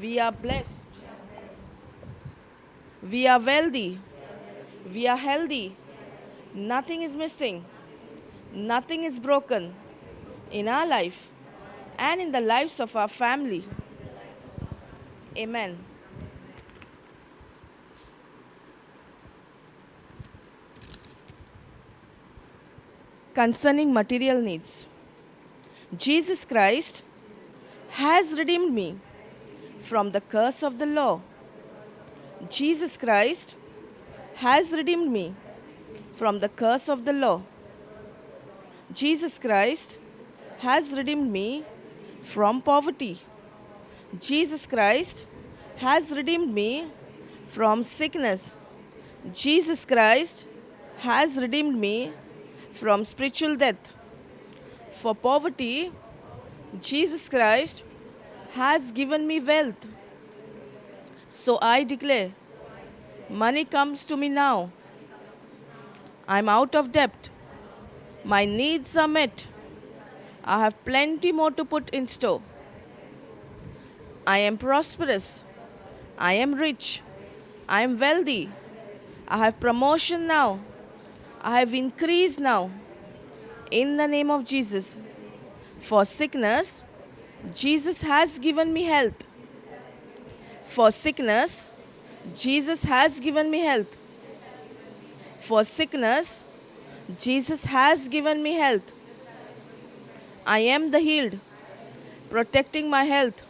We are blessed. We are wealthy. We are healthy. Nothing is missing. Nothing is broken in our life and in the lives of our family. Amen. Concerning material needs, Jesus Christ has redeemed me from the curse of the law. Jesus Christ has redeemed me from the curse of the law. Jesus Christ has redeemed me from poverty. Jesus Christ has redeemed me from sickness. Jesus Christ has redeemed me from spiritual death. For poverty, Jesus Christ has given me wealth. So I declare, money comes to me now. I'm out of debt. My needs are met. I have plenty more to put in store. I am prosperous. I am rich. I am wealthy. I have promotion now. I have increase now. In the name of Jesus. For sickness, Jesus has given me health. For sickness, Jesus has given me health. For sickness, Jesus has given me health. I am the healed, protecting my health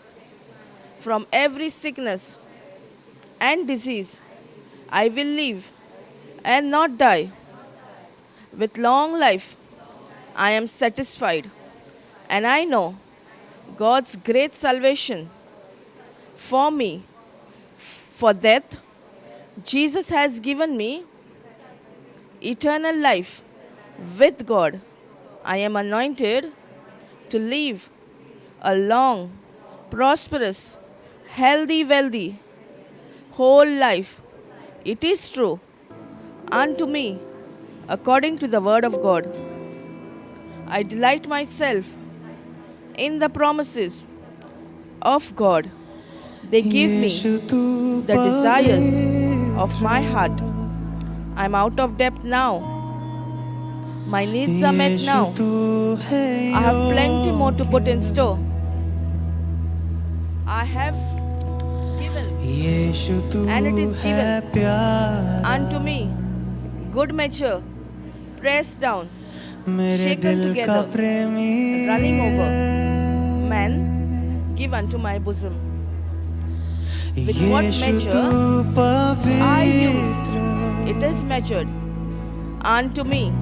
from every sickness and disease. I will live and not die. With long life, I am satisfied, and I know God's great salvation for me. For death, Jesus has given me eternal life with God. I am anointed to live a long, prosperous, healthy, wealthy, whole life. It is true unto me according to the word of God. I delight myself in the promises of God. They give me यीशु तू the desires of पवित्र my heart. I'm out of debt now. My needs are met Yeshu now. तू है I have plenty more to put in योग्य store. I have given, यीशु तू and it is Hai given प्यारा unto me good measure, pressed down, मेरे shaken दिल का together, प्रेमी running over. Hai Man, give unto my bosom. With what Yeshu measure तू I use, पवित्र it is measured unto me.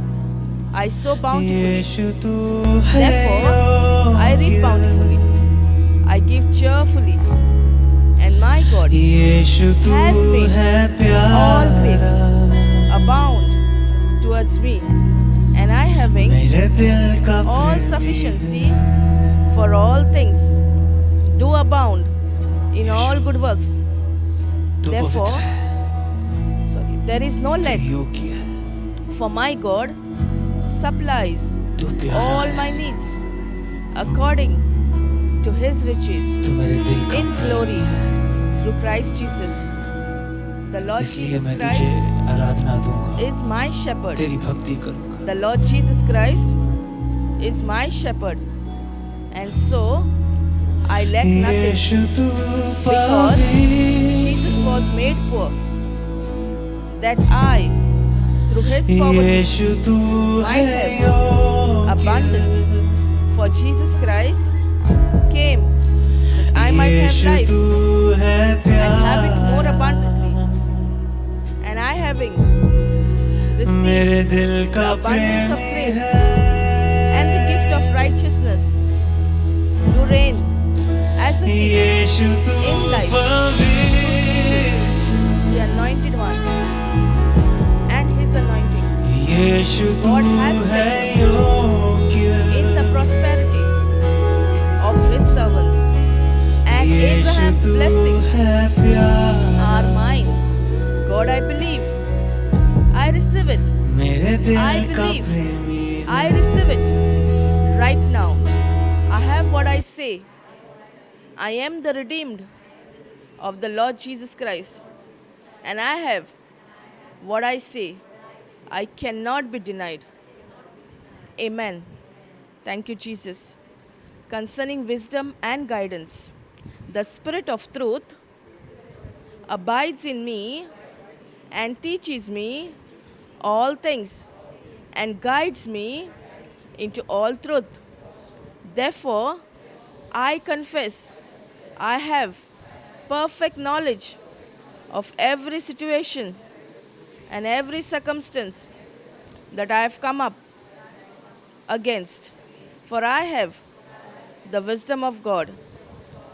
I sow bountifully. यीशु तू है Therefore, I reap योग्य bountifully. I give cheerfully, and my God Yeshu तू has made Hai all grace प्यारा abound towards me, and I having मेरे दिल का all प्रेमी sufficiency Hai for all things do abound in Yeshu all good works. तू पवित्र Therefore, Hai sorry, there is no तू lack, योग्य है for my God supplies तू प्यारा all Hai my needs according to his riches तू मेरे दिल का in प्रेमी glory Hai through Christ Jesus. The Lord इसलिए Jesus मैं तुझे Christ आराधना दूंगा is my shepherd. तेरी भक्ति करूंगा The Lord Jesus Christ is my shepherd, and so I lack nothing Yeshu तू because Jesus पवित्र was made poor, that I, through his poverty, Yeshu तू might है have योग्य abundance. For Jesus Christ came that I might have Yeshu life तू है and have it more प्यारा abundantly. And I, having received Mere Dil the का abundance of प्रेमी grace Hai and the gift of righteousness, do reign as a king Yeshu तू in life through Jesus, पवित्र the anointed one, and his anointing. Yeshu तू God has Hai blessed योग्य in the prosperity of his servants, and Yeshu Abraham's तू blessings है प्यारा are mine. God, I believe. I receive it. Mere I दिल का believe. प्रेमी I Hai receive it right now. I have what I say. I am the redeemed. of the Lord Jesus Christ, and I have what I say. I cannot be denied. Amen. Thank you, Jesus. Concerning wisdom and guidance, the Spirit of truth abides in me and teaches me all things and guides me into all truth. Therefore, I confess I have perfect knowledge of every situation and every circumstance that I have come up against, for I have the wisdom of God.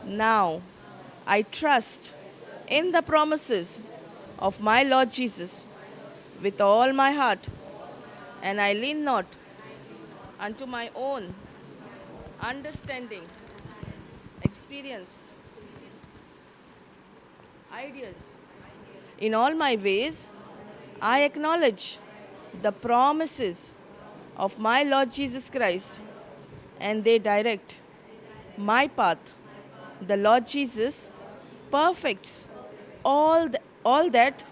Now I trust in the promises of my Lord Jesus with all my heart, and I lean not unto my own understanding, experience, ideas. In all my ways, I acknowledge the promises of my Lord Jesus Christ, and they direct my path. The Lord Jesus perfects all that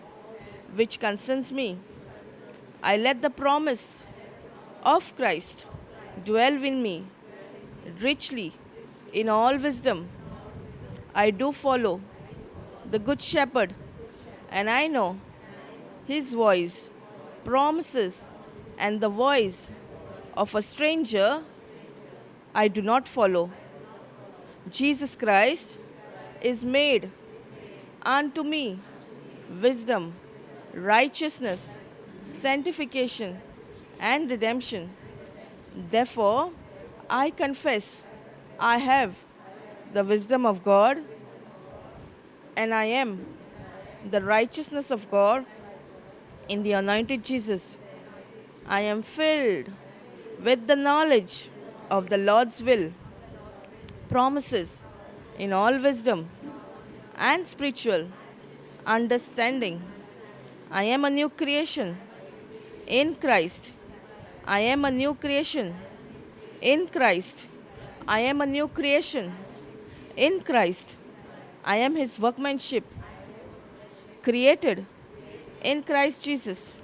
which concerns me. I let the promise of Christ dwell in me richly in all wisdom. I do follow the Good Shepherd, and I know his voice, promises, and the voice of a stranger I do not follow. Jesus Christ is made unto me wisdom, righteousness, sanctification, and redemption. Therefore, I confess I have the wisdom of God, and I am the righteousness of God in the anointed Jesus. I am filled with the knowledge of the Lord's will, promises in all wisdom and spiritual understanding. I am a new creation in Christ. I am a new creation in Christ. I am a new creation in Christ. I am his workmanship, created in Christ Jesus.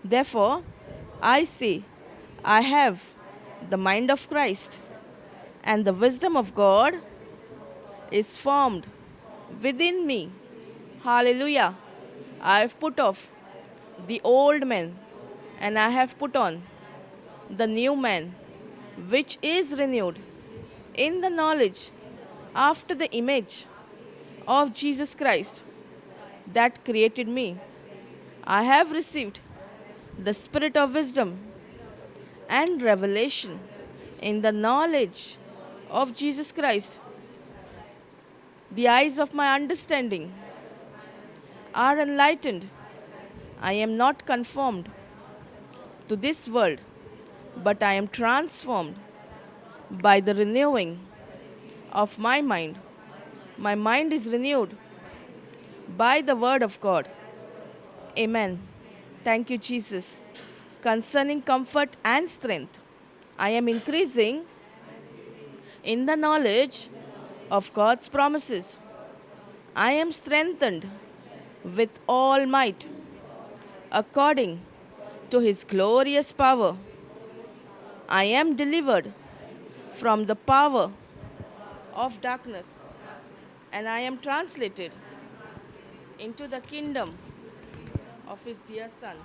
Therefore, I say, I have the mind of Christ, and the wisdom of God is formed within me. Hallelujah. I have put off the old man, and I have put on the new man, which is renewed in the knowledge after the image of Jesus Christ that created me. I have received the spirit of wisdom and revelation in the knowledge of Jesus Christ. The eyes of my understanding are enlightened. I am not conformed to this world, but I am transformed by the renewing of my mind. My mind is renewed by the word of God. Amen. Thank you, Jesus. Concerning comfort and strength, I am increasing in the knowledge of God's promises. I am strengthened with all might according to his glorious power. I am delivered from the power of darkness, and I am translated into the kingdom of his dear Son.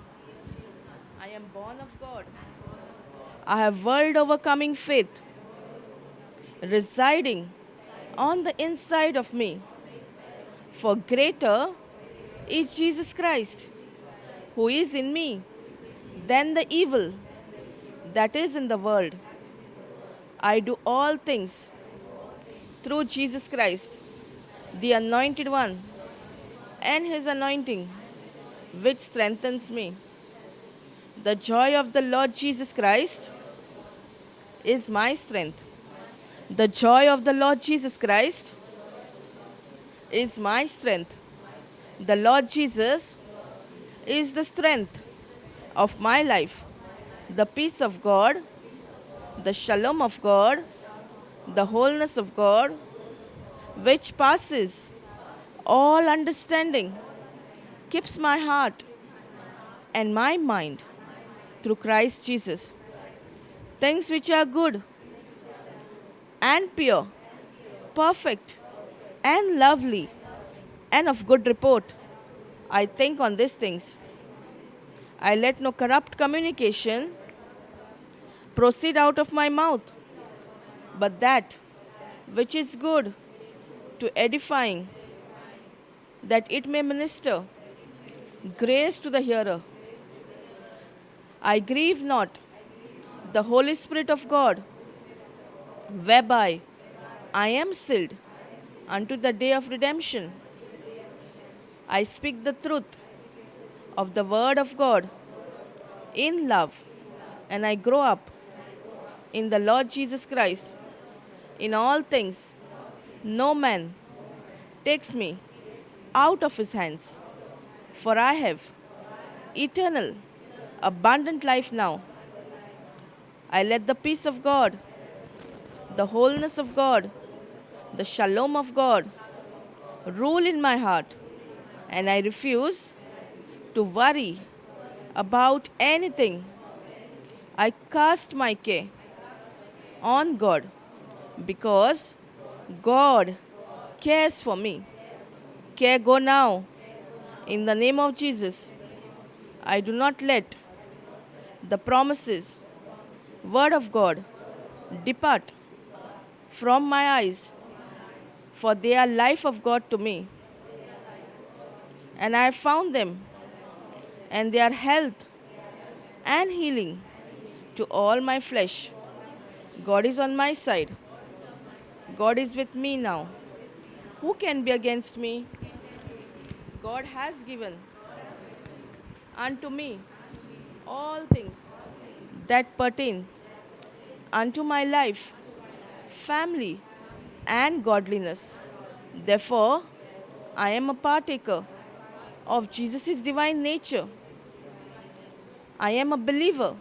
I am born of God. I have world overcoming faith residing on the inside of me. For greater is Jesus Christ, who is in me, than the evil that is in the world. I do all things through Jesus Christ, the Anointed One, and His anointing, which strengthens me. The joy of the Lord Jesus Christ is my strength. The joy of the Lord Jesus Christ is my strength. The Lord Jesus is the strength of my life. The peace of God, the shalom of God, the wholeness of God which passes all understanding, keeps my heart and my mind through Christ Jesus. Things which are good and pure, perfect and lovely, and of good report, I think on these things. I let no corrupt communication proceed out of my mouth, but that which is good to edifying, that it may minister grace to the hearer. I grieve not the Holy Spirit of God, whereby I am sealed unto the day of redemption. I speak the truth of the word of God in love, and I grow up in the Lord Jesus Christ in all things. No man takes me out of his hands, for I have eternal, abundant life now. I let the peace of God, the wholeness of God, the shalom of God rule in my heart, and I refuse to worry about anything. I cast my care on God because God cares for me. Care go now. In the name of Jesus, I do not let the promises, word of God, depart from my eyes, for they are life of God to me. And I have found them, and they are health and healing to all my flesh. God is on my side. God is with me now. Who can be against me? God has given unto me all things that pertain unto my life, family, and godliness. Therefore, I am a partaker of Jesus' divine nature. I am a believer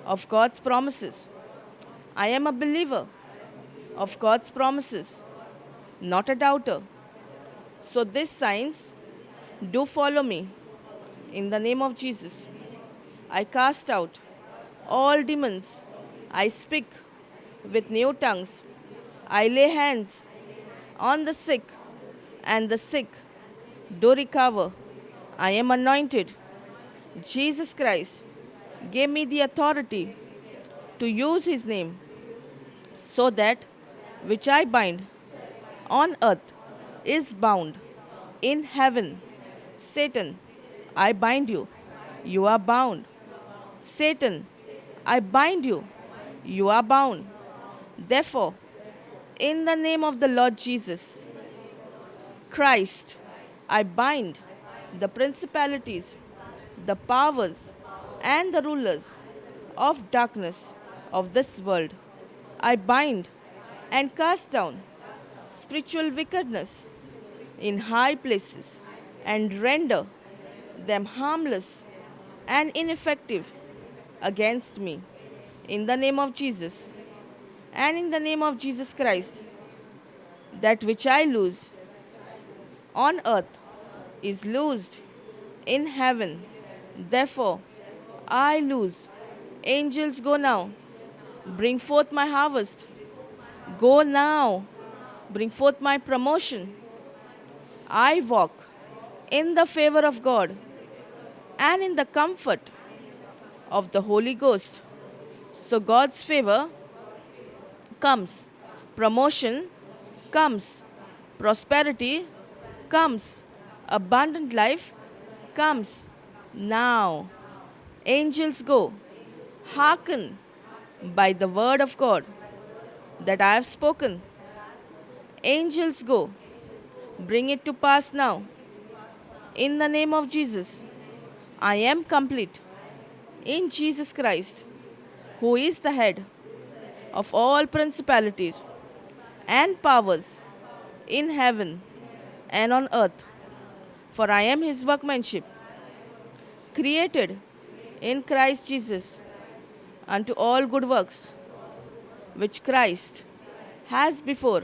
of God's promises. I am a believer of God's promises, not a doubter. So these signs do follow me in the name of Jesus. I cast out all demons. I speak with new tongues. I lay hands on the sick, and the sick do recover. I am anointed. Jesus Christ gave me the authority to use his name, so that which I bind on earth is bound in heaven. Satan, I bind you. You are bound. Satan, I bind you. You are bound. Therefore, in the name of the Lord Jesus Christ, I bind the principalities, the powers, and the rulers of darkness of this world. I bind and cast down spiritual wickedness in high places and render them harmless and ineffective against me. In the name of Jesus and in the name of Jesus Christ, that which I lose on earth is loosed in heaven. Therefore, I lose. Angels, go now. Bring forth my harvest. Go now. Bring forth my promotion. I walk in the favor of God and in the comfort of the Holy Ghost. So God's favor comes, promotion comes, prosperity comes, abundant life comes now. Angels go, hearken by the word of God that I have spoken. Angels go, bring it to pass now. In the name of Jesus, I am complete in Jesus Christ, who is the head of all principalities and powers in heaven and on earth. For I am his workmanship, created in Christ Jesus unto all good works, which Christ has before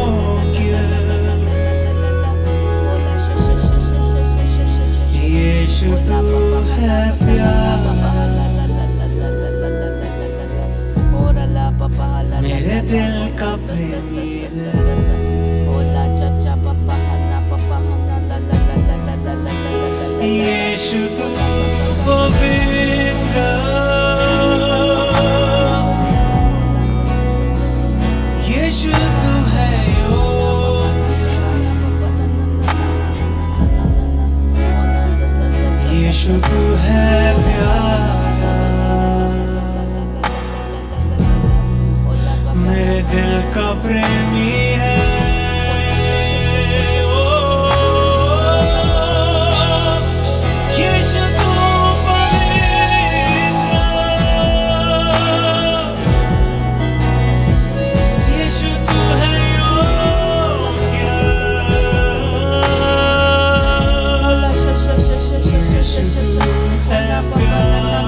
है। यीशु तू पवित्र, यीशु तू है योग्य, यीशु तू है प्यारा, मेरे दिल का प्रेमी है। ओ यीशु तू पवित्र, यीशु तू है योग्य, यीशु तू है प्यारा,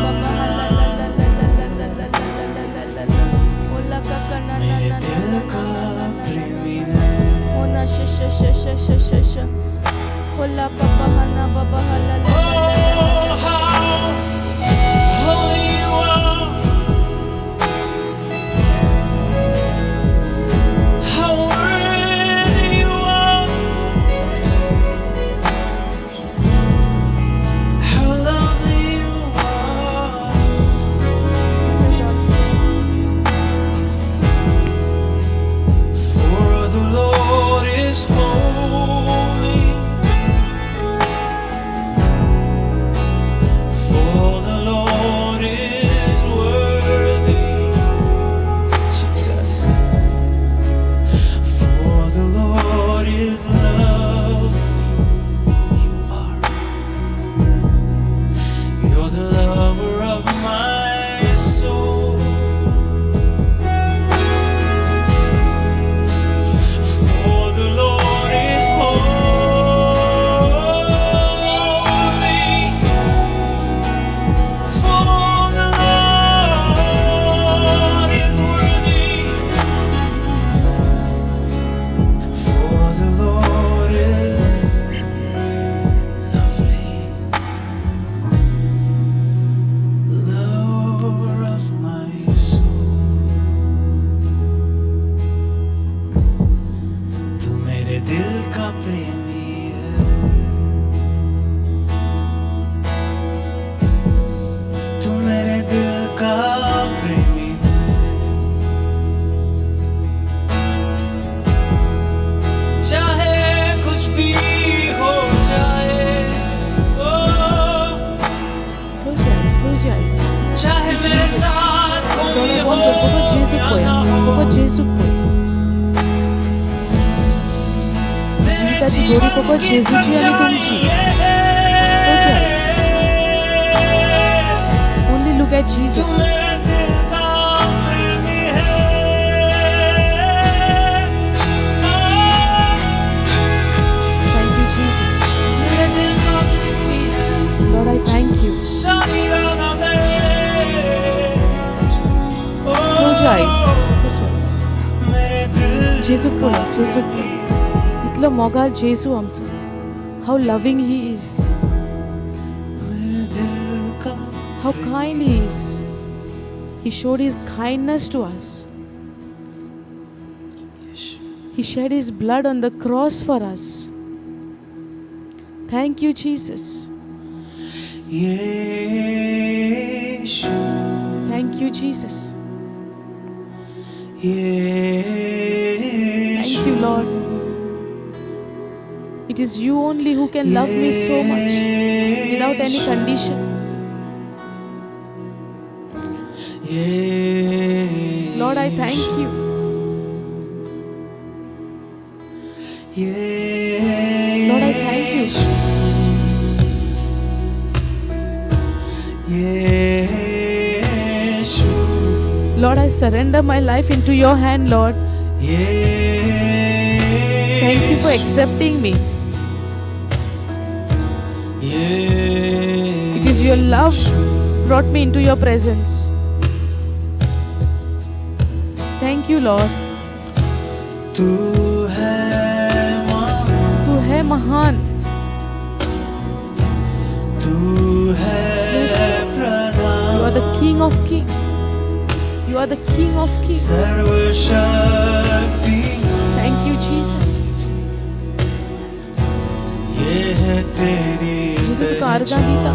मेरे दिल का प्रेमी है। Oh, how holy you are, how worthy you are, how lovely you are. For the Lord is holy, for the Lord is worthy, Jesus. For the Lord is lovely. You are, you're the lover of my soul. For the Lord is holy. For the Lord is worthy. For the Lord is lovely. Lover of my soul. तू मेरे दिल का प्रेमी है, तू मेरे दिल का प्रेमी है। चाहे कुछ भी हो जाए, ओ Close your eyes, close your eyes. चाहे मेरे साथ कोई हो दोळे बंद कर, फकत जेजूक या पळय, ना हो, फकत जेजूक पळय. मेरे जिविताची गोडी जीवन फकत की जेजूची आनी सच्चाई तुमची. ये है। Close your eyes. Only look at तू Jesus. मेरे दिल का प्रेमी है। Thank you, Jesus. मेरे दिल का प्रेमी है। Lord, I thank you. सारी रात है। ओ, Close your eyes. Close your eyes. मेरे दिल जेजूक का पळय, जेजूक प्रेमी पळय. इतलो मोगाळ जेजू आमचो. How loving he is. मेरे दिल का How kind he is. He showed his kindness to us. Yeshu. He shed his blood on the cross for us. Thank you, Jesus. Yeshu, Thank you, Jesus. Thank Yeshu, you, Lord. It is you only who can love me so much without any condition. Yeshu, Lord, I thank you. Lord, I thank you. Yeshu, Lord, I surrender my life into your hand, Lord. Thank you for accepting me. It is your love brought me into your presence. Thank you, Lord. तू है महान, तू है महान. तू है Yes, Pradhan, You are the King of Kings. You are the King of Kings. सर्वशक्तिमान. आर्गां दिता.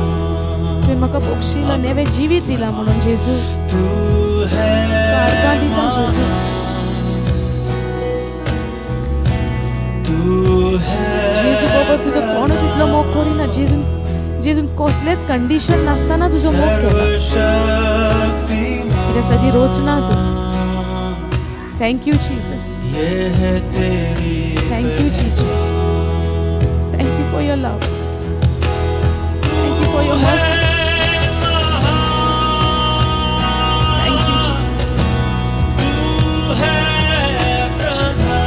तुवें म्हाका बक्षिला, नवें जिवीत दिलां म्हणून जेजू. तू है तुका आर्गां दिता जेजू. तू है जेजू बाबा, तुजो कोणूच इतलो मोग करिना. जेजून, जेजून कसलेच कंडिशन नासतना तुजो मोग केला, सर्वशक्तिमान. कित्याक ताजी रचना तूं. Thank you Jesus. ये है तेरी Thank you Jesus. Thank you for your love. Thank you for your mercy. Thank you Jesus. तू है प्रधान.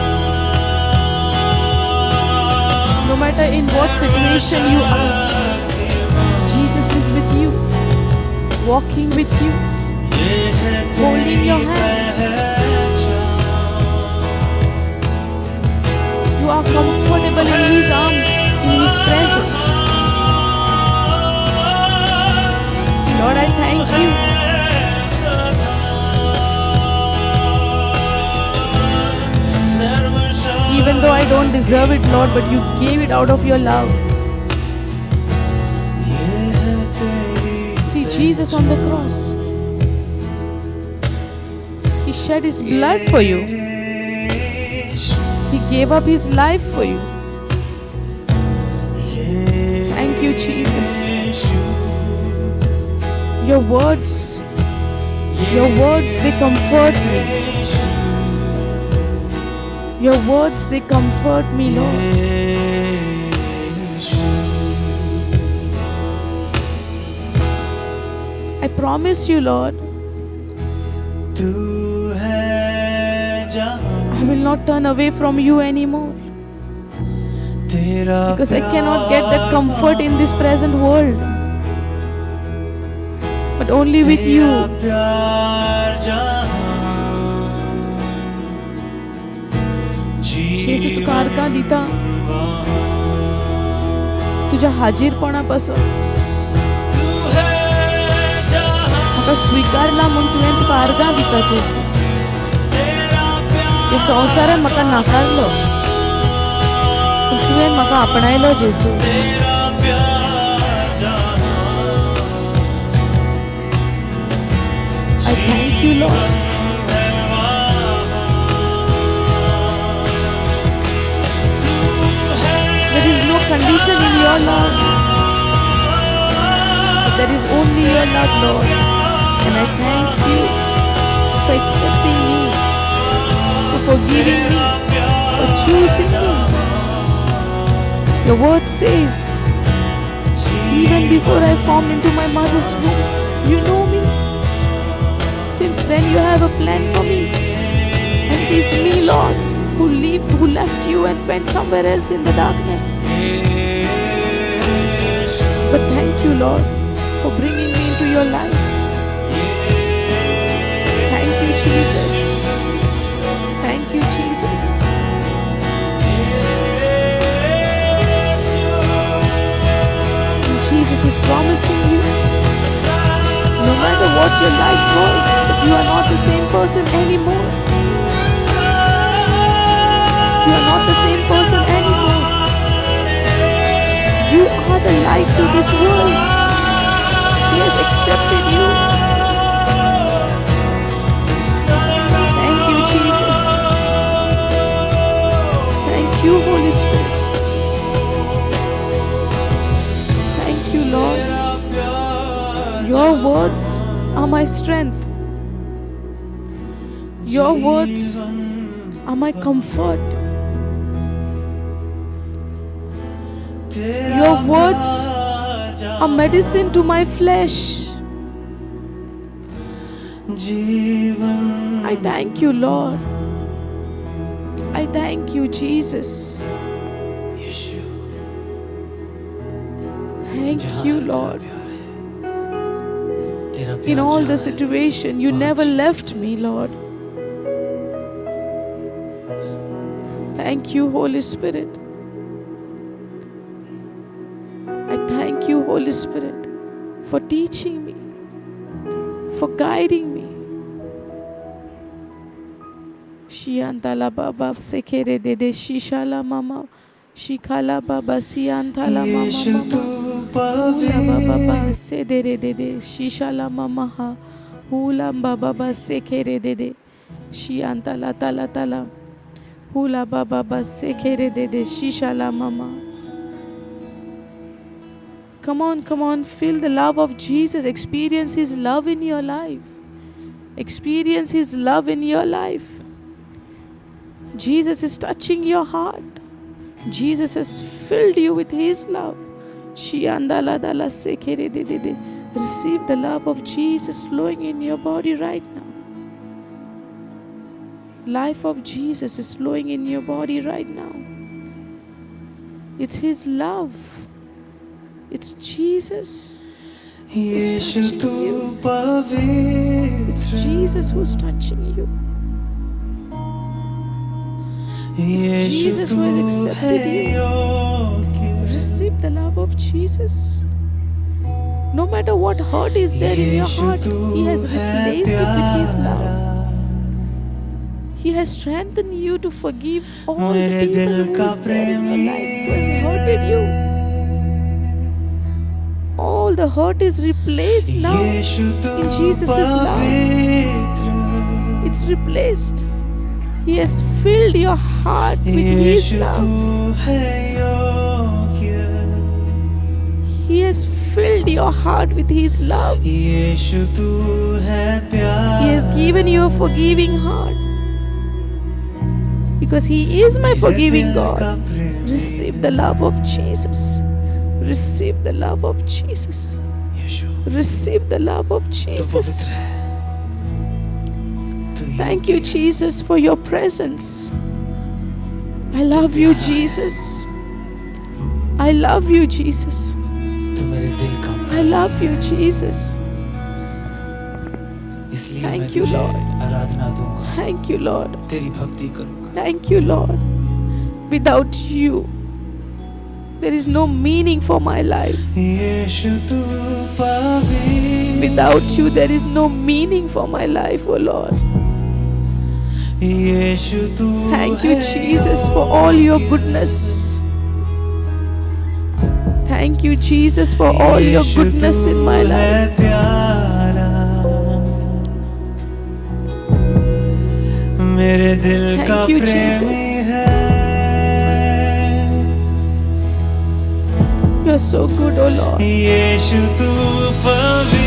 No matter in what situation you are, Jesus is with you, walking with you, ये है holding your तेरी hand. पहचान. You are comfortable in His arms, in His presence. Lord, I thank you. सर्वशक्ति Even though I don't deserve it, Lord, but you gave it out of your love. ये है तेरी See Jesus on the cross. He shed His blood for you. He gave up His life for you. Thank you, Jesus. Your words, they comfort me. Your words, they comfort me, Lord. Yeshu. I promise you, Lord, तू है जहां I will not turn away from you anymore तेरा because I cannot get that comfort in this present world, but only with you. तेरा प्यार जहां जेजू, तुका आर्गां दिता तुज्या हाजीरपणा पासून. तू है जहां म्हाका स्विकारला म्हूण तुवें, तुका आर्गां दिता जेजू. तेरा प्यार ह्या संवसारान म्हाका नाकारलो, पूण तुवें म्हाका आपणायलो जेजू. तेरा प्यार जहां I thank you, Lord. है वहाँ. तू है There is no condition in your love. But there is only your love, Lord. And I thank you for accepting me, for forgiving me, for choosing me. Your word says, even before I formed into my mother's womb, you know me. Since then you have a plan for me. And it is me, Lord, who left you and went somewhere else in the darkness. But thank you, Lord, for bringing me into your life. Thank you, Jesus. Thank you, Jesus. And Jesus is promising you, no matter what your life was, but you are not the same person anymore. You are not the same person anymore. You are the light to this world. He has accepted you. Thank you, Jesus. Thank you, Holy Spirit. Thank you, Lord. Your words are my strength. Your words are my comfort. Your words are medicine to my flesh. Jeevan I thank you, Lord. I thank you, Jesus. Yeshu. Thank you, Lord. तेरा In all the situation, you never left me, Lord. Thank you, Holy Spirit. I thank you, Holy Spirit, for teaching me, for guiding me. Shiantala Baba Sekere Dede Shishala Mama Shikhala Baba Siantala Mama Yeshu Mama. तू Hula ba ba पवित्र ba se de re de de. Shisha la ma ma ha. Hula ba ba ba se ke re de de. Shi anta la ta la ta la. Hula ba ba ba se ke re de de. Shisha la ma ma. Come on, come on, feel the love of Jesus. Experience His love in your life. Experience His love in your life. Jesus is touching your heart. Jesus has filled you with His love. Shiandala dala sekere de de de. Receive the love of Jesus flowing in your body right now. Life of Jesus is flowing in your body right now. It's His love. It's Jesus who's Yeshu touching तू you. It's पवित्र Jesus who's touching you. It's Yeshu Jesus तू who has Hai accepted you. योग्य Receive the love of Jesus. No matter what hurt is there in your Yeshu heart, तू He has Hai replaced it with His love. प्यारा He has strengthened you to forgive all the Mere people Dil who का is there in your प्रेमी life, who has hurted you. All the hurt is replaced now Yeshu तू in Jesus' love. पवित्र It's replaced. He has filled your heart with His Yeshu love. तू है योग्य He has filled your heart with His love. यीशु तू है He has प्यारा given you a forgiving heart. Because He is my Mere forgiving Dil God. का प्रेमी Receive the love of Jesus. Receive the love of Jesus. Yeshu Receive the love of तू Jesus. पवित्र है तू Thank you, योग्य है Jesus, for your presence. I तू love you, प्यारा है Jesus. I love you, Jesus. तू मेरे दिल का I प्रेमी love you, Hai Jesus. इसलिए मैं Thank you, तुझे Lord. आराधना दूंगा Thank you, Lord. तेरी भक्ति करूंगा Thank you, Lord. Without you, there is no meaning for my life. यीशु तू पवित्र Without you, there is no meaning for my life, oh Lord. यीशु तू Thank you, Hai Jesus, for all your योग्य goodness. Thank you, Jesus, for all your Yeshu goodness तू in my Hai life. प्यारा मेरे दिल का Thank you, Premi Jesus. Hai You are so good, oh Lord. यीशु तू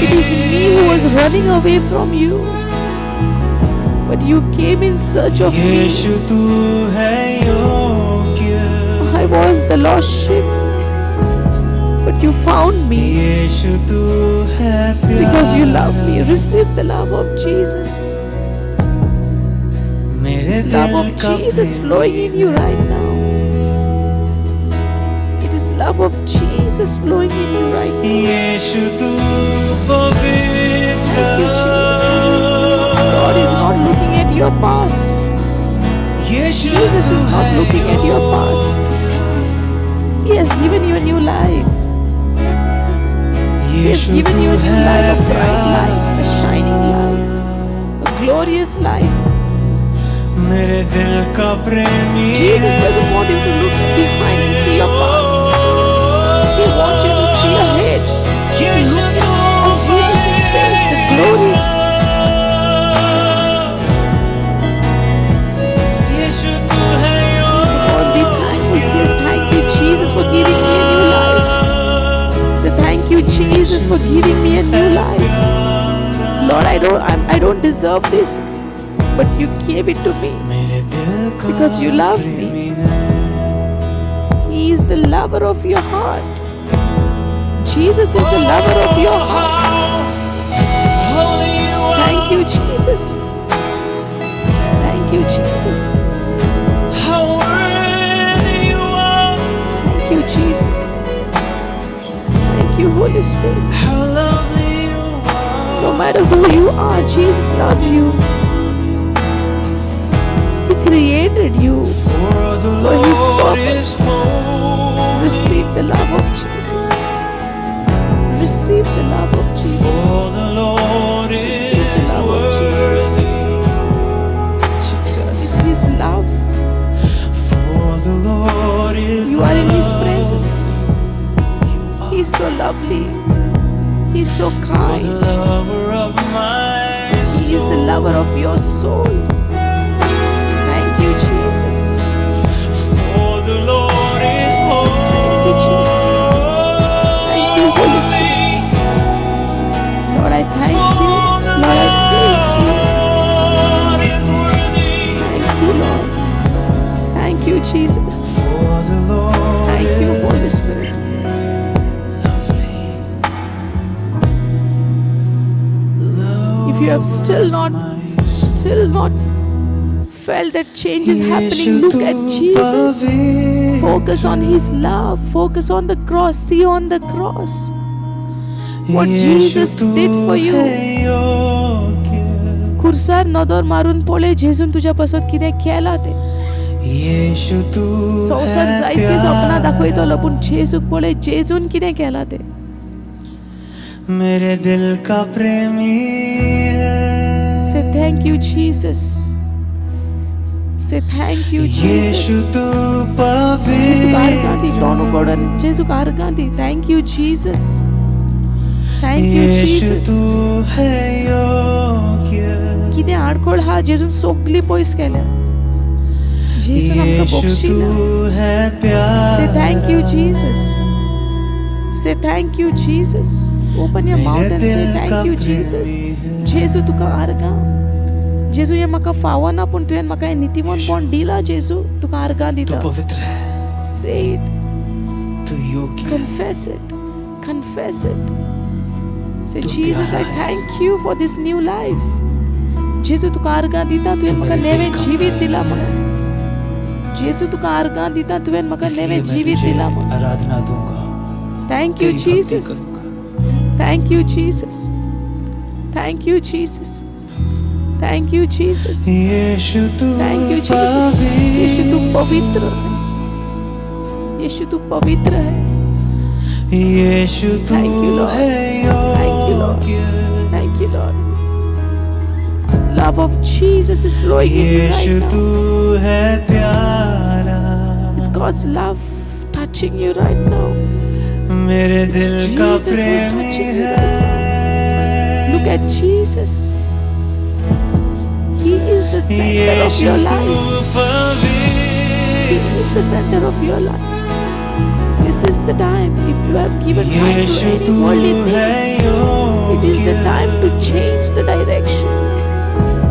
It is me who was पवित्र running away from you, but you came in search of me. यीशु तू है योग्य I was the lost sheep, but you found me यीशु तू है because you love प्यारा me. Receive the love of Jesus. Mere It's love Dil of का Jesus flowing Premi in you Hai right now. It is love of Jesus flowing in you right now. यीशु तू पवित्र Thank you, Jesus. God is not looking at your past. Yeshu Jesus तू is not Hai looking at your past. योग्य He has given you a new life. He has Yeshu given तू you a new Hai life, a bright life, a shining life, प्यारा a glorious life. मेरे दिल का प्रेमी Jesus Hai doesn't want you to look behind and see your past. He wants you to see ahead, to Yeshu look तू at on Jesus' face, the glory. Yeshu तू है Come on, be thankful. योग्य Just thank you, Jesus, for giving me a new life. Say thank you, Jesus, Yeshu for तू giving me a Hai new life. प्यारा Lord, I don't deserve this, but you gave it to me मेरे दिल का because you love me. प्रेमी है He is the lover of your heart. Jesus is the lover of your Oh, heart. how holy you Thank you, are, Jesus. Thank you, Jesus. how worthy you are, Thank you, Jesus. Thank you, Holy Spirit. how lovely you No are. matter who you are, Jesus loves you. He created you For the for His Lord is purpose. holy, Receive the love of Jesus. Receive the love of Jesus. for the Lord Receive the is love of Jesus. worthy. Jesus. It's His love. For the Lord is You are in His love. presence. You He is so lovely. He is so kind. He is the lover of your soul. Thank you, Jesus. For the Lord is holy. Thank you, Jesus. Thank you, Holy Spirit. Lord, I thank you. Lord, I praise you. Lord is worthy. Thank you, Lord. Thank you, Jesus. For the Lord Thank you, Holy is Spirit. lovely. If you have still not, Love my soul. still not felt that change is happening, look at Jesus. Focus on His love. Focus on the cross. See on the cross what Jesus did for you. खुर्सार नदर मारून पळय जेजून तुज्या पासत कितें केलां तें. यीशु तू संवसार है जायतीं सपनां प्यारा, दाखयतलो पूण जेजूक पळय जेजून कितें केलां तें. मेरे दिल का प्रेमी है. Say thank you, Jesus. Say thank you, Jesus. यीशु तू जेजूक आर्गां दी, पवित्र, तोंड उगडून जेजूक आर्गां दी. Thank you, Jesus. Thank you, Yeshu Jesus. तू है योग्य, कितें आडखळ हा जेजून सगली पयस केल्या. जेजून आमकां यीशु बक्षिला. तू है Say thank you, प्यारा, Jesus. Say thank you, Jesus. Open your mouth Mere and say दिल का thank you, Jesus. प्रेमी है. जेजू तुका आर्गां. जेजू हें म्हाका फावना पूण तुवें म्हाका हें नितीमनपण दिलां जेजू, तुका आर्गां तू दिता. पवित्र है, Say it. तू योग्य है, Confess it. Confess it. Say, तू Jesus, I प्यारा है. thank you for this new life. जेजू तुका आर्गां दिता, तुवें तू म्हाका मेरे नवें दिल का जिवीत प्रेमी दिलां है. म्हणून. जेजू तुका आर्गां दिता, तुवें म्हाका इसलिए नवें मैं जिवीत तुझे दिलां म्हणून. आराधना दूंगा, Thank you, तेरी भक्ति Jesus. करूंगा. Thank you, Jesus. Thank you, Jesus. Thank you, Jesus. Yeshu तू Thank you, Jesus. यीशु तू पवित्र है. यीशु तू पवित्र है. यीशु तू Thank you, Lord. Hai Thank you, Lord. योग्य, Thank you, Lord. Love of Jesus is flowing in you Yeshu right now. तू है प्यारा, It's God's love touching you right now. Mere It's दिल का Jesus who's प्रेमी touching you Hai. right now. Look at Jesus. He is the center of Yeshu your तू life. He पवित्र, is the center of your life. This is the time. If you have given mind to Yeshu any तू worldly Hai things, it is the योग्य, time to change the direction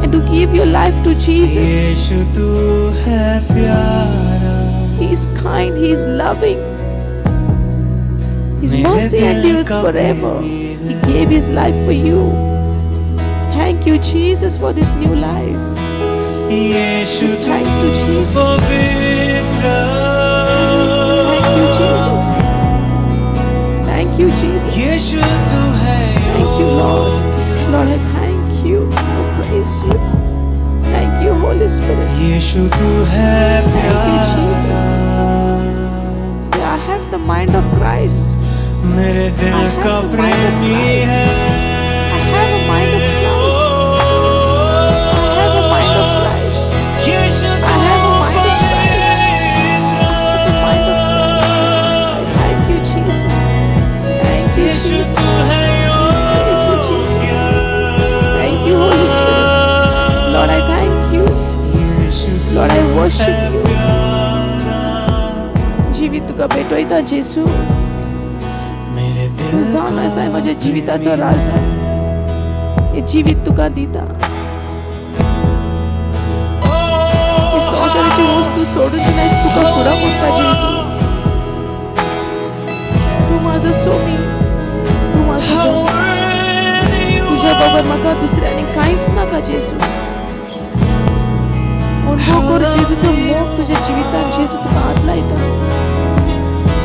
and to give your life to Jesus. यीशु तू है प्यारा, He is kind, He is loving. His Mere mercy Dil endures का forever. प्रेमी He Hai. gave His life for you. Thank you, Jesus, for this new life. Yeshu Give तू thanks to Jesus. पवित्र, Thank you, Jesus. Thank you, Jesus. यीशु तू है Thank you, Lord. योग्य, Lord, I thank you. I praise you. Thank you, Holy Spirit. यीशु तू है Thank you, Jesus. प्यारा, Say, I have the mind of Christ. Mere Dil I have का the mind of प्रेमी Christ. Hai. I have a mind of Christ. I have a mind of Christ. Yeshu I तू have a mind of Christ. I have the mind of Christ. I thank you, Jesus. Thank you, Yeshu Jesus. तू है Praise you, Jesus. Thank you, Holy Spirit. Lord, I thank you. Yeshu तू Lord, I worship Hai you. प्यारा, जिवीत तुका भेटयता जेजू. मेरे तूं दिल जावन का आसाय म्हज्या जिविताचो प्रेमी राजा. है. हें जिवीत तुका दिता. हे संवसाराची वस्तू सोडून दिना तुका फुडें म्हणटा जेजू. तूं म्हाजो सोमी, तूं म्हाजो How देव. worthy you तुज्या बगर म्हाका दुसऱ्यांनी कांयच नाका जेजू. अणभव कर जेजूचो मोग तुज्या जिवितान. जेजू तुका हात लायता,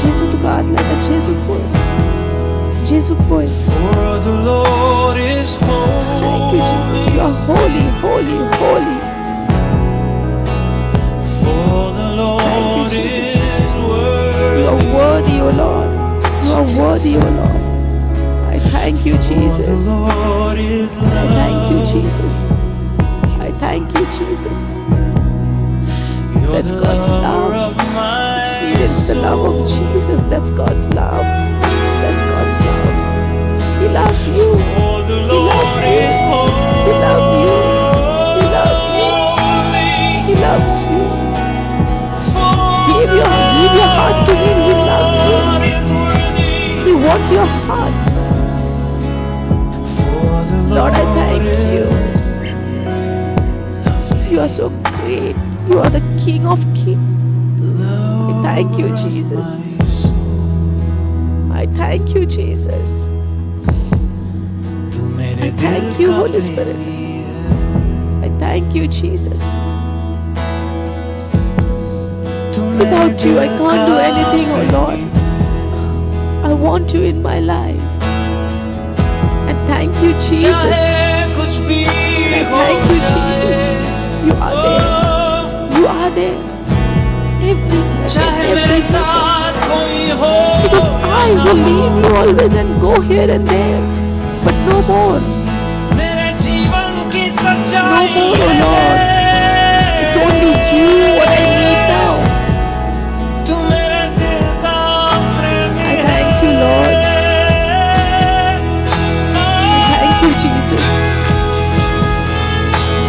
जेजू तुका हात लायता. जेजूक पळय, जेजूक पळय. For the Lord is Thank you, Jesus. You holy. are holy, holy, holy. For the Thank you, Lord Jesus. is You are worthy. worthy, O Lord. You are worthy, O Lord. I thank you, For the Jesus. Lord is I thank you, love. Jesus. I thank you, Jesus. You're That's the God's lover love. of my Experience the love of soul. Jesus. That's God's love. That's God's God's love. He loves you. For the He Lord loves you. is He loves you. He loves you. holy. He loves you. For Give the your heart to Him. He loves you. Lord is worthy. He wants your heart. For the Lord, I thank you. is lovely. You are so great. You are the King of Kings. Lord I thank you, of Jesus. my soul. I thank you, Jesus. तू मेरे I Dil thank you, का Holy Spirit. प्रेमी है। I thank you, Jesus. तू मेरे Without you, I Dil can't do का anything, oh Lord. प्रेमी I want you in my life. And thank you, Jesus. चाहे कुछ भी And I हो thank you, जाए, Jesus. You are there. You are there. Every second, चाहे every मेरे second. साथ कोई हो Because I will leave you always and go here and there. But no more. मेरे जीवन की सच्चाई No more, oh Lord. It's only you what I need now. तू मेरे दिल का प्रेमी I thank you, Lord. I thank you, Jesus.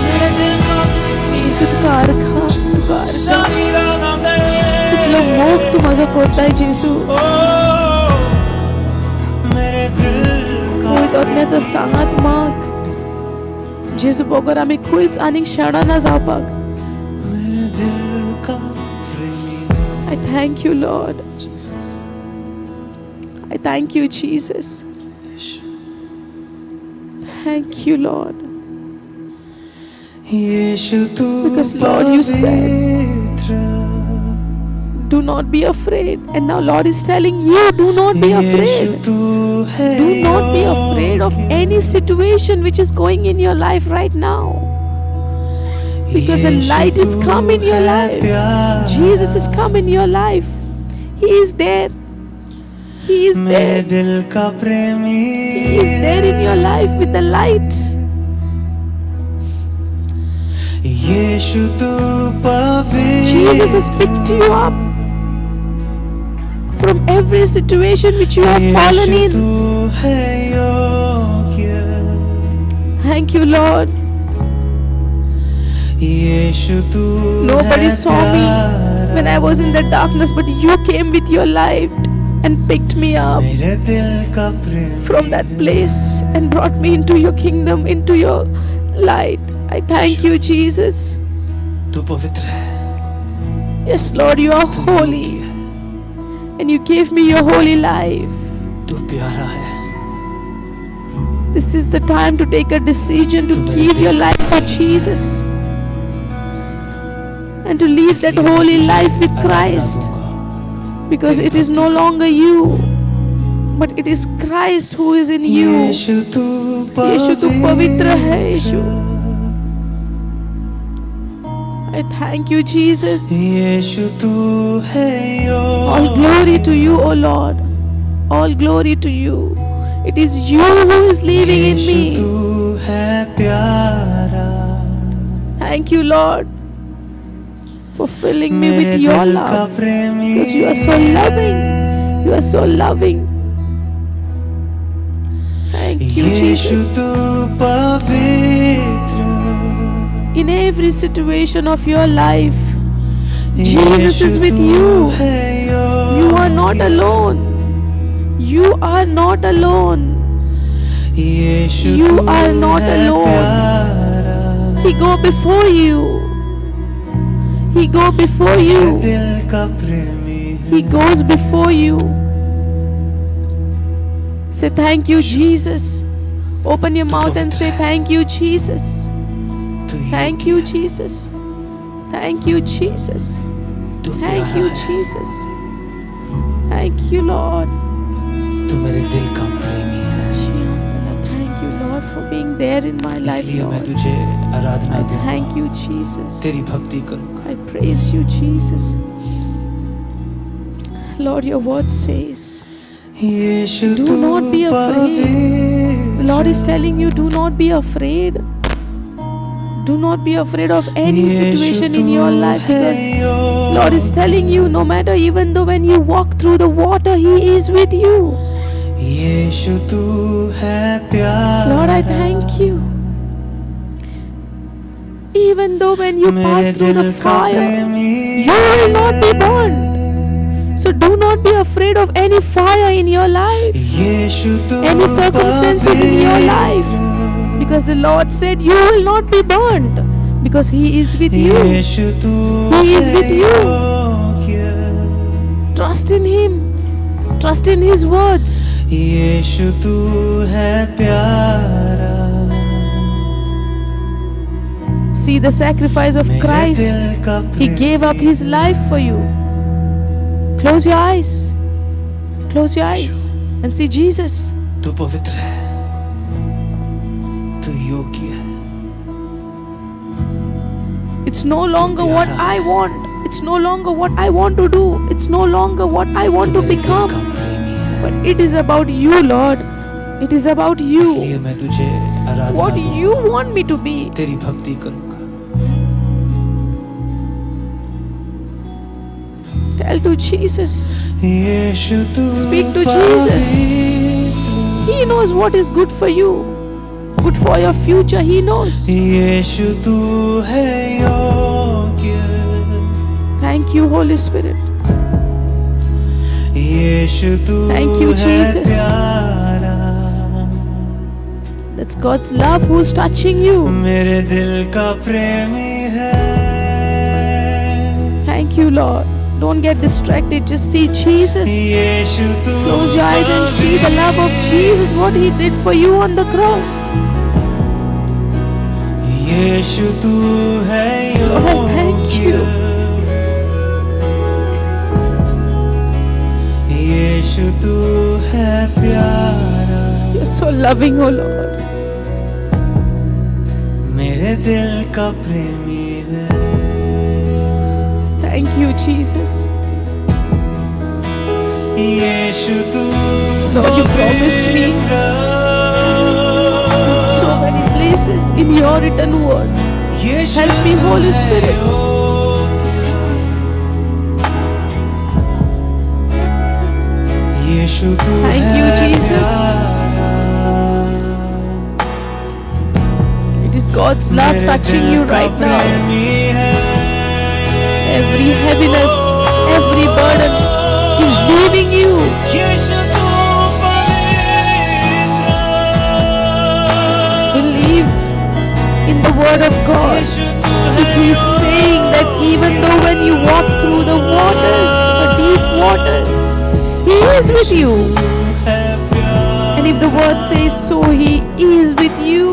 मेरे दिल का प्रेमी जेजू तुका अर्खा तुका अर्खा सारी रात दे तितलो मोग तूं म्हाजो करताय जेजू ओ मेरे दिल का पवित्र आत्म्याचो सांगात माग जेजू बगर आमी खंयच आनीक शेणना जावपाक. मेरे दिल का प्रेमी I thank you, Lord. Jesus. I thank you, Jesus. Thank you, Lord. यीशु तू Because, Lord, you said- पवित्र Do not be afraid. And now Lord is telling you, do not be Yeshu afraid. तू है Do not be afraid of any situation which is going in your life right now. Because the light is come in your life. Jesus has come in your life. He is there. He is Mere there. दिल का प्रेमी He is there in your life with the light. यीशु तू पवित्र Jesus has picked you up from every situation which you have fallen Yeshu in. तू है योग्य Thank you, Lord. यीशु तू Nobody है saw me प्यारा। when I was in the darkness, but you came with your light and picked me up मेरे दिल का प्रेमी from that place and brought me into your kingdom, into your light. I thank you, Jesus. तू पवित्र है Yes, Lord, you are तू holy योग्य है and you gave me your holy life. तू प्यारा है This is the time to take a decision to give your life for Jesus and to live that इसलिए मैं holy तुझे life with Aradhana Christ, दूंगा। because it is no longer you, but it is Christ who is in you. यीशु तू यीशु तू पवित्र है यीशु. I thank you, Jesus. यीशु तू है All glory to you, O Lord. All glory to you. It is you who is living in Yeshu me. तू है प्यारा Thank you, Lord, for filling me Mere with your दिल का love. प्रेमी Because you are so loving. You are so loving. Thank you, Yeshu Jesus. तू पवित्र In every situation of your life, Jesus is Yeshu with तू you. Hai You are not योग्य। alone. You are not alone. Yeshu You तू are not Hai alone. प्यारा He go before you. He go before you. दिल का प्रेमी है He goes before you. Say thank you, Jesus. Open your mouth and say thank you, Jesus. तू Thank you, Jesus. Thank you, Jesus. तू Thank प्यारा you, Hai Jesus. Thank you, Lord. तू मेरे दिल का प्रेमी है Thank you, Lord, for being there in my life, इसलिए मैं Lord. तुझे आराधना I दूंगा thank you, Jesus. तेरी भक्ति करूंगा I praise you, Jesus. Lord, your word says, Yeshu Do तू not be afraid. The Lord is telling you, do not be afraid. Do not be afraid of any situation in your life, because Lord is telling you, no matter, even though when you walk through the water, He is with you. यीशु तू है प्यारा Lord, I thank you. Even though when you pass Mere through the दिल का fire, प्रेमी you will not be burned. So do not be afraid of any fire in your life, यीशु तू any circumstances in your life. पवित्र। Because the Lord said, you will not be burned. Because He is with you. यीशु तू He is Hai with you. योग्य। Trust in Him. Trust in His words. यीशु तू है प्यारा See the sacrifice of Mere Christ. दिल का He gave up His life for you. Close your eyes. Close your eyes and see Jesus. तू पवित्र है तू योग्य है It's no longer what I want. It's no longer what I want to do. It's no longer what I want तू to Mere Dil become. का प्रेमी है But it is about you, Lord. It is about you. इसलिए मैं तुझे आराधना What दूंगा you want me to be. तेरी भक्ति करूंगा Tell to Jesus. यीशु तू Speak to Jesus. पवित्र। He knows what is good for you, good for your future. He knows. यीशु तू है योग्य Thank you, Holy Spirit. यीशु तू Thank you, है Jesus. प्यारा That's God's love who's touching you. मेरे दिल का प्रेमी है Thank you, Lord. Don't get distracted. Just see Jesus. यीशु तू Close your eyes and see the love of Jesus, what He did for you on the cross. यीशु तू है Lord, I thank योग्य you. यीशु तू है प्यारा You're so loving, oh Lord. मेरे दिल का प्रेमी है Thank you, Jesus. यीशु तू Lord, you promised me पवित्र। in so many places in your written word. Yeshu Help me, तू Holy है Spirit. योग्य। यीशु तू Thank you, है Jesus. प्यारा। It is God's love Mere touching Dil you का right now. प्रेमी है। Every heaviness, every burden is leaving you. यीशु तू पवित्र। Believe in the word of God. यीशु तू If Hai He is saying that even though when you walk through the waters, the deep waters, He is with you. है प्यारा। And if the word says so, He is with you.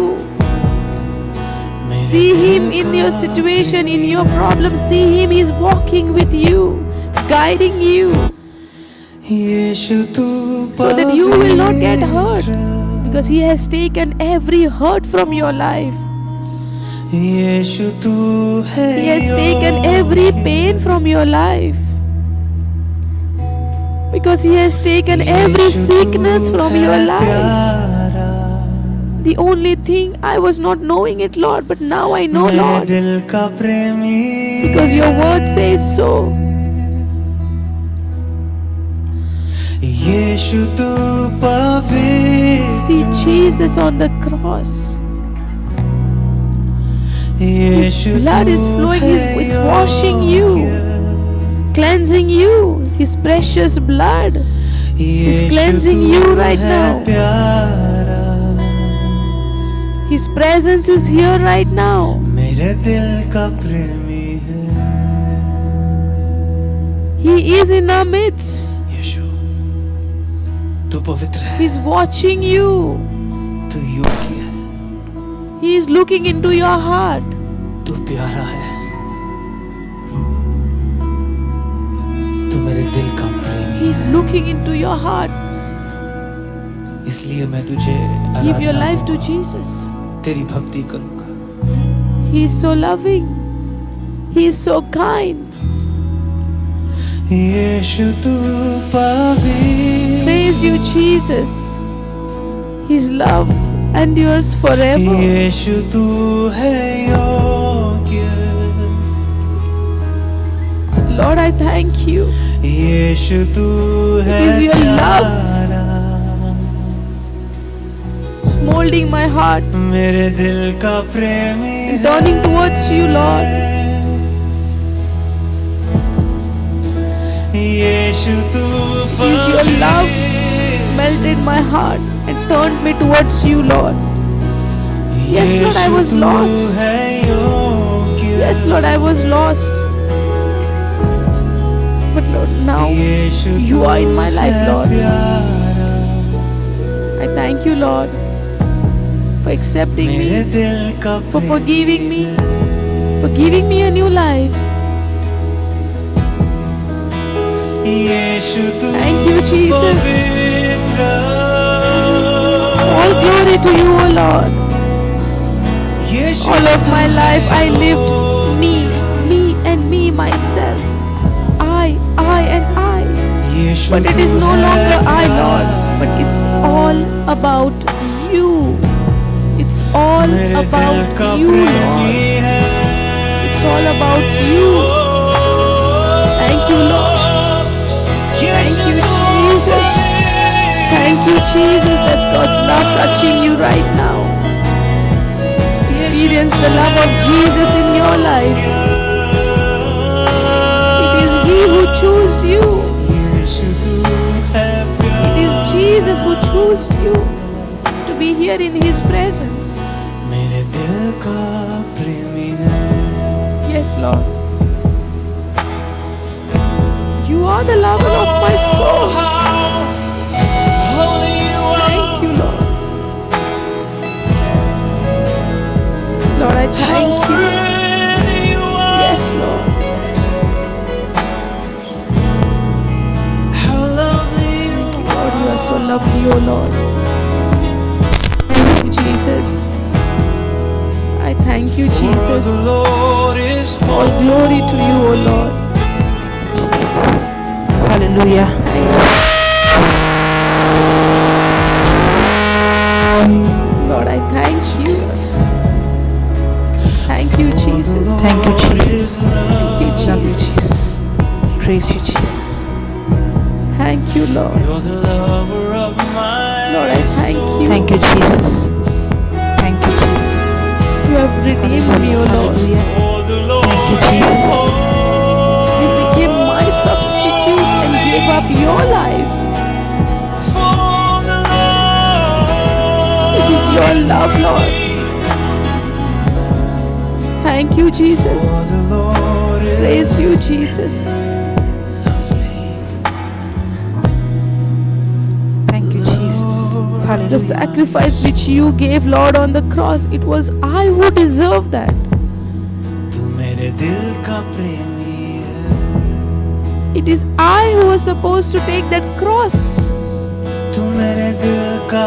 Mere See Him Dil in your का situation, in प्रेमी your Hai. problem. See Him, He's walking with you, guiding you, यीशु तू so that you will not get hurt. पवित्र। Because He has taken every hurt from your life. यीशु तू है He has taken every योग्य। Pain from your life. Because He has taken every Yeshu तू sickness from Hai your life. प्यारा। The only thing I was not knowing it, Lord, but now I know, Mere Lord. दिल का प्रेमी Because your word says so. यीशु तू पवित्र। See Jesus on the cross. Yeshu blood is तू flowing, Hai it's washing you. योग्य। Cleansing you. His precious blood is Yeshu cleansing तू you right Hai now. प्यारा। His presence is here right now. मेरे दिल का प्रेमी है He is in our midst. यीशु तू पवित्र है He's watching you. तू योग्य है He is looking into your heart. तू प्यारा है तू मेरे दिल का प्रेमी He is looking into your heart. है इसलिए मैं तुझे Give your Aradhana life to दूंगा, Jesus. तेरी भक्ति करूंगा He is so loving. He is so kind. यीशु तू पवित्र Praise you, Jesus. His love endures forever. यीशु तू है योग्य Lord, I thank you. यीशु तू है is your love. प्यारा। molding my heart मेरे दिल का प्रेमी and turning towards you, Lord. यीशु तू It is your love melted my heart and turned me towards you, Lord. Yes, Lord, I was यीशु तू lost. है योग्य। Yes, Lord, I was lost. But Lord, now Yeshu you तू are in my life, Hai Lord. प्यारा। I thank you, Lord, for accepting Mere me, दिल का for forgiving me, for giving me a new life. यीशु तू Thank you, Jesus. पवित्र। All glory to you, O Lord. Yeshu All of तू my life I Hai lived me, me and me myself. I and I. Yeshu But it is तू no Hai longer I, Lord, but it's all प्यारा। about you. It's all Mere Dil about का you, Lord. प्रेमी है। It's all about you. Thank you, Lord. Thank you, Jesus. Thank you, Jesus. That's God's love touching you right now. Experience the love of Jesus in your life. It is He who chose you. यीशु तू है It is प्यारा। Jesus who chose you to be here in His presence. मेरे दिल का प्रेमी है। Yes, Lord. You are the lover of my soul. Holy you are. Thank you, Lord. Lord, I How thank you. worthy you are. Yes, Lord. How lovely you Lord, you are so lovely, O Lord. Thank you, Jesus. I thank you, For the Jesus. Lord is All glory to you, O Lord. Hallelujah. Thank you. Lord, I thank you. Thank you, Jesus. Thank you, Jesus. Thank you, Love you, Jesus. Jesus. Praise you, Jesus. Thank you, Lord. You're the lover of my Lord, I thank soul. you. Thank you, Jesus. Thank you, Jesus. You have redeemed me, O Lord. Hallelujah. For the Lord Thank you, is Jesus. You became my substitute and gave up your life. For the Lord It is your love, Lord. Thank you, Jesus. For the Lord is Praise you, Jesus. lovely. Thank you, Jesus. The Hallelujah. sacrifice which you gave, Lord, on the cross, it was I who deserved that. तू मेरे दिल का प्रेमी है। It is I who was supposed to take that cross. तू मेरे दिल का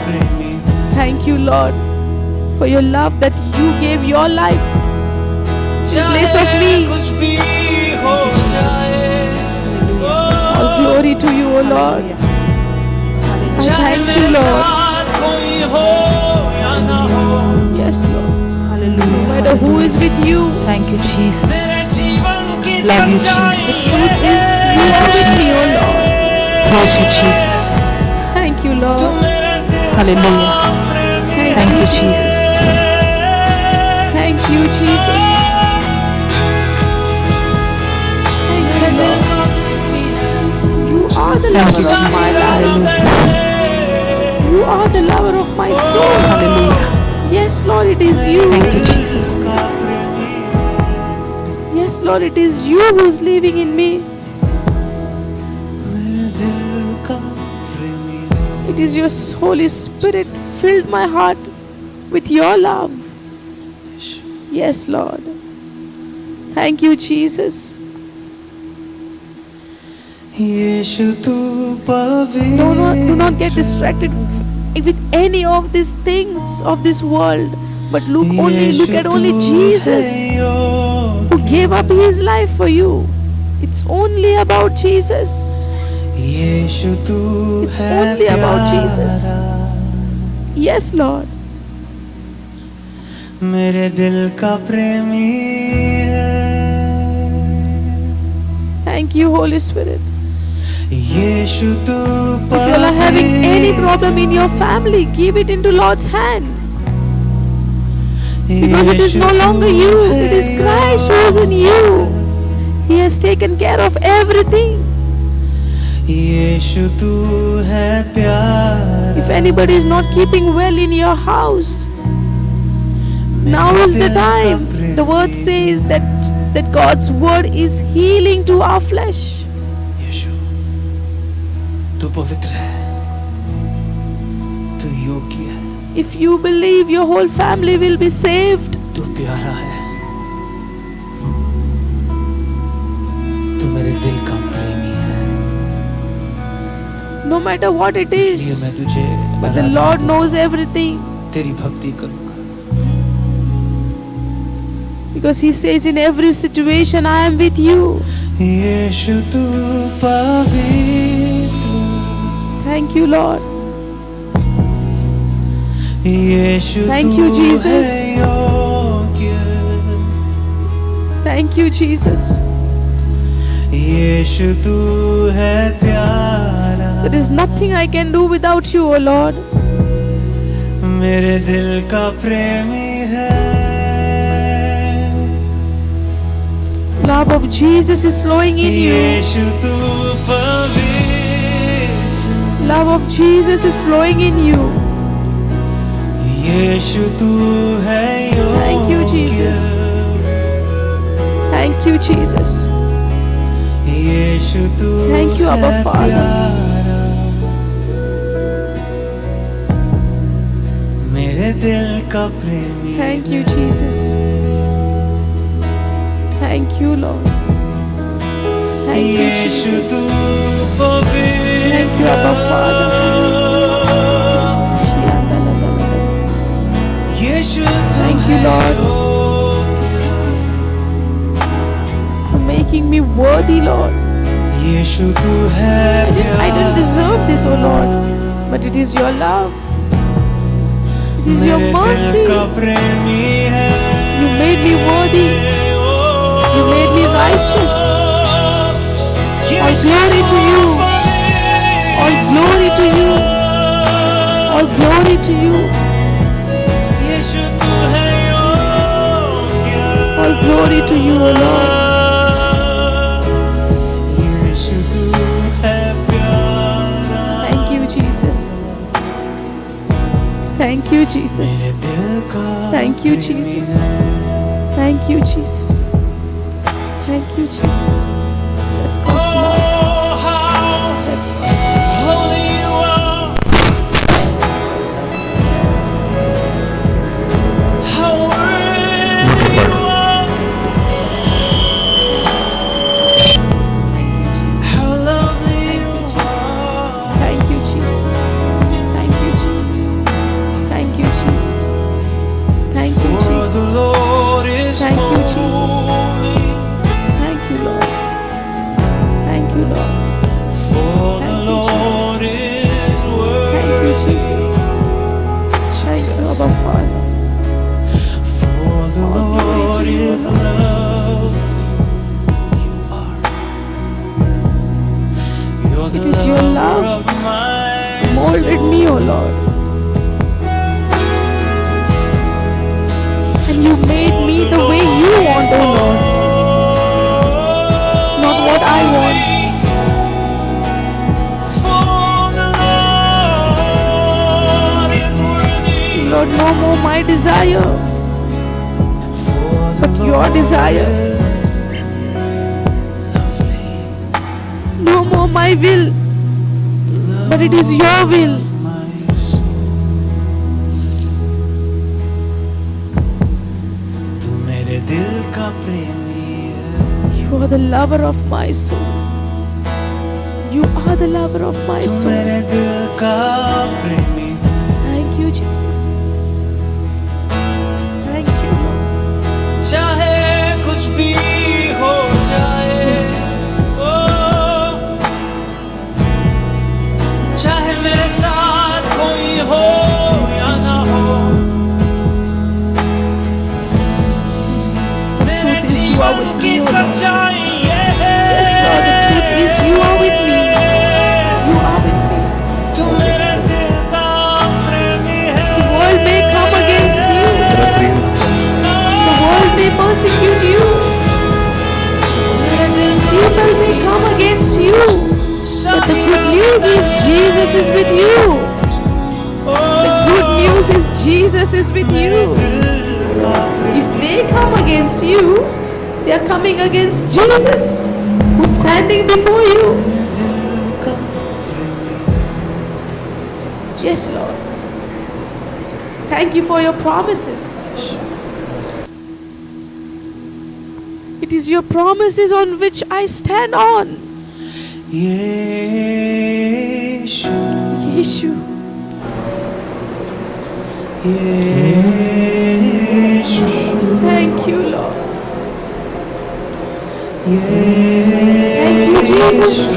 प्रेमी है। Thank you, Lord, for your love that you gave your life in place of चाहे me. कुछ भी हो जाए All glory to you, O Lord. Hallelujah. I चाहे thank you, Mere Lord. साथ कोई हो या ना हो Yes, Lord. No Hallelujah. matter who is with you, Thank you, Jesus. मेरे जीवन की Love you, सच्चाई Jesus. truth is you are with me, O Lord. Praise you, Jesus. Thank you, तू Lord. मेरे दिल Hallelujah. का प्रेमी Thank you, Jesus. Thank you, Jesus. Thank you, Mere Dil Lord. का प्रेमी है। You are the Thank lover you, of my Jesus. life. Hallelujah. You are the lover of my soul. Hallelujah. Yes, Lord, it is you. Thank you, Jesus. का प्रेमी Yes, Lord, it is you who is living in me. मेरे दिल का प्रेमी है। It is your Holy Spirit filled my heart with your love. Yes, Lord. Thank you, Jesus. यीशु तू Do not, do पवित्र not get distracted with any of these things of this world, but look at only Jesus who gave up his life for you. It's only about Jesus. यीशु तू It's Hai only about Jesus. प्यारा, Yes, Lord. मेरे दिल का प्रेमी है। Thank you, Holy Spirit. यीशु तू If you are having any problem in your family, give it into Lord's hand. Because it is no longer you, it is Christ who is in you. He has taken care of everything. यीशु तू है प्यारा If anybody is not keeping well in your house, now is the time. The word says that God's word is healing to our flesh. यीशु तू पवित्र है, तू योग्य है, If you believe, your whole family will be saved. तू प्यारा है, तू मेरे दिल का प्रेमी है। No matter what it इसलिए मैं is. तुझे But the आराधना Lord करूंगा, knows everything. तेरी भक्ति करूंगा। Because He says, in every situation, I am with you. यीशु तू पवित्र, Thank you, Lord. Yeshu Thank you, तू Jesus. है योग्य, Thank you, Jesus. यीशु तू है प्यारा, There is nothing I can do without you, O Lord. मेरे दिल का प्रेमी है। Love of Jesus is flowing in you. यीशु तू पवित्र, Love of Jesus is flowing in you. यीशु तू है Thank you, Jesus. योग्य, Thank you, Jesus. यीशु तू Thank you, Abba Hai Father. प्यारा, मेरे दिल का प्रेमी Thank you, Hai. Jesus. Thank you, Lord. Thank you, Yeshu Jesus. तू पवित्र, Thank you, Abba Father. यीशु तू Thank you, Hai Lord. योग्य, For making me worthy, Lord. यीशु तू है I didn't deserve this, O Lord. But it is your love. It is your Mere Dil mercy. का प्रेमी है। You made me worthy. You made me righteous. All glory to you. All glory to you. All glory to you. यीशु तू है योग्य, All glory to you, O Lord. यीशु तू है प्यारा, Thank you, Jesus. Thank you, Jesus. मेरे दिल का Thank you, प्रेमी Jesus. Hai. Thank you, Jesus. Thank you, Jesus. That's God's love. Oh, how That's God's holy you are. How worthy you are. Thank you, Jesus. How lovely you are. Thank you, Jesus. Thank you, Jesus. Thank you, Jesus. Thank you, For the Jesus. Lord is Thank you, Jesus. holy. Thank you, Lord. Thank you, Lord. For the Thank you, Lord is Thank you, worthy. Jesus. Thank you, Abba Father. For the All glory to Lord you, is O Lord. lovely. You are. You're the It is your lover love of my Molded me, O soul. Lord. And you made me the way you want, O Lord. Not what I want. For the Lord is worthy. Lord, no more my desire, For the but your Lord desire. is lovely. No more my will, but it is your will. Of my soul. तू मेरे दिल का प्रेमी है। You are the lover of my soul. You are the lover of my तू soul. मेरे दिल का प्रेमी है। Thank you, Jesus. Thank you, Lord. चाहे कुछ भी हो जाए, Yes. ओ, चाहे मेरे साथ कोई हो या ना हो, Yes. Mere Truth is you are Jeevan with की me, O Lord. सच्चाई ये है। Yes, Lord, the truth is you are with me. is with you. The good news is Jesus is with you. If they come against you, they are coming against Jesus, who's standing before you. Yes, Lord. Thank you for your promises. It is your promises on which I stand on. Yeshu. Yeshu. Yeshu. Thank you, Lord. Thank you, Jesus.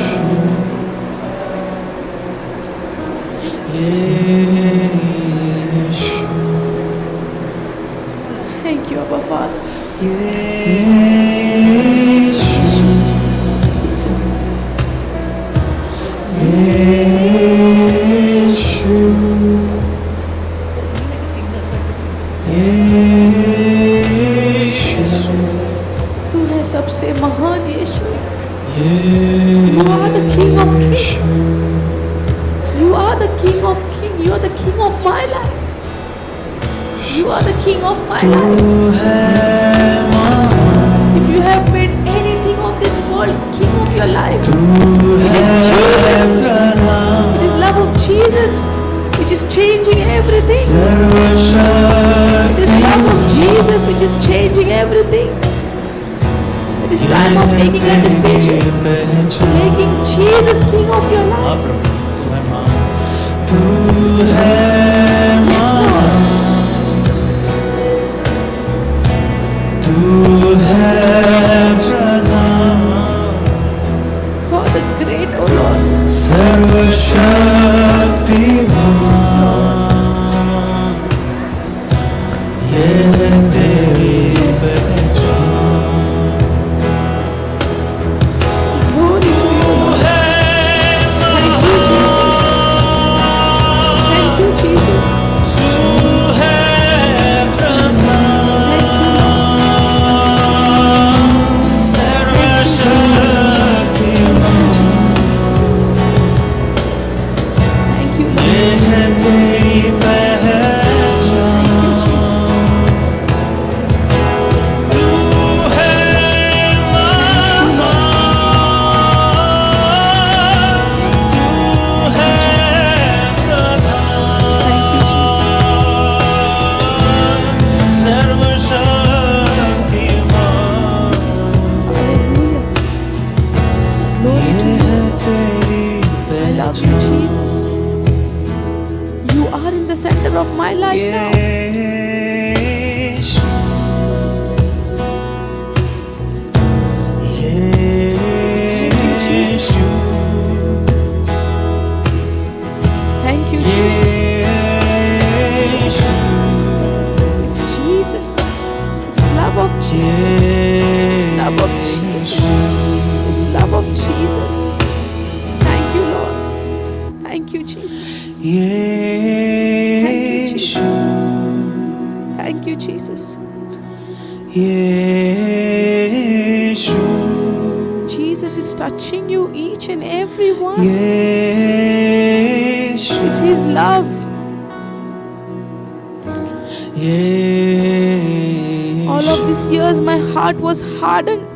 Yeshu. Thank you, Abba Father. Yeshu. Yeshu. Yeshu. तू है सबसे महान यीशु. You are the King of Kings. You are the King of Kings. You are the King of my life. You are the King of my life. तू है महान. If you have made anything of this world king of your life, तू it is Hai Jesus. Pradhan. It is love of Jesus which is changing everything. सर्वशक्ति It is love of Jesus which is changing everything. It is time of making a decision, making Jesus king of your life. तू है Yes, Lord. तू है प्रधान. For the great, O Lord. सर्वशक्तिमान ये है तेरी पहचान. Glory to you, Lord. Thank you, Jesus. Thank you, Jesus. तू है Thank you, Lord. सर्वशक्तिमान Thank you, Jesus. Thank you, Lord. ये है तेरी पहचान. Thank you, Jesus. तू है महान. तू है प्रधान. Thank you, Jesus. सर्वशक्तिमान Hallelujah. Glory ये to you. है तेरी I love you, पहचान. Jesus. You are in the center of my life now. Yeshu. Yeshu. Thank you, Jesus. Yeshu. It's Jesus. It's love of Jesus. It's love of Jesus. It's love of Jesus. Thank you, Lord. Thank you, Jesus. Thank you, Yeshu. Jesus. Thank you, Jesus. Yeshu. Jesus is touching you, each and every one. Yeshu. It's His love. All of Yeshu. these years, my heart was hardened.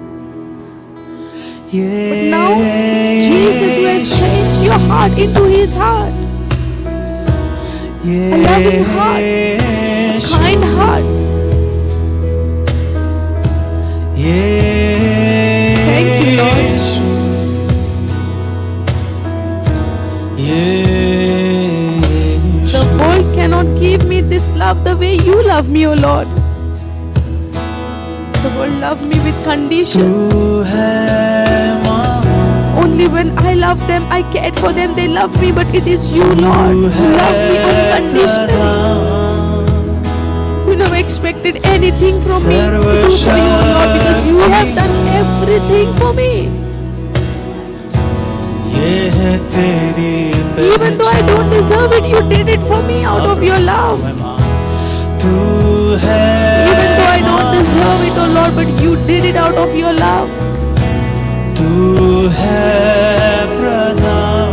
But now it's Jesus who has changed your heart into His heart. A loving heart, a kind heart. Thank you, Lord. Yeshu. The world cannot give me this love the way you love me, O Lord. The world love me with conditions. तू है महान. Only when I love them, I cared for them, they love me. But it is you, Lord, तू who Hai love me unconditionally. Pradhan. You never expected anything from me to do for you, Lord, because you have done everything for me. ये है तेरी Even though I don't deserve it, you did it for me out of your love. तू है Even though I don't deserve it, oh Lord, but you did it out of your love. तू है प्रधान.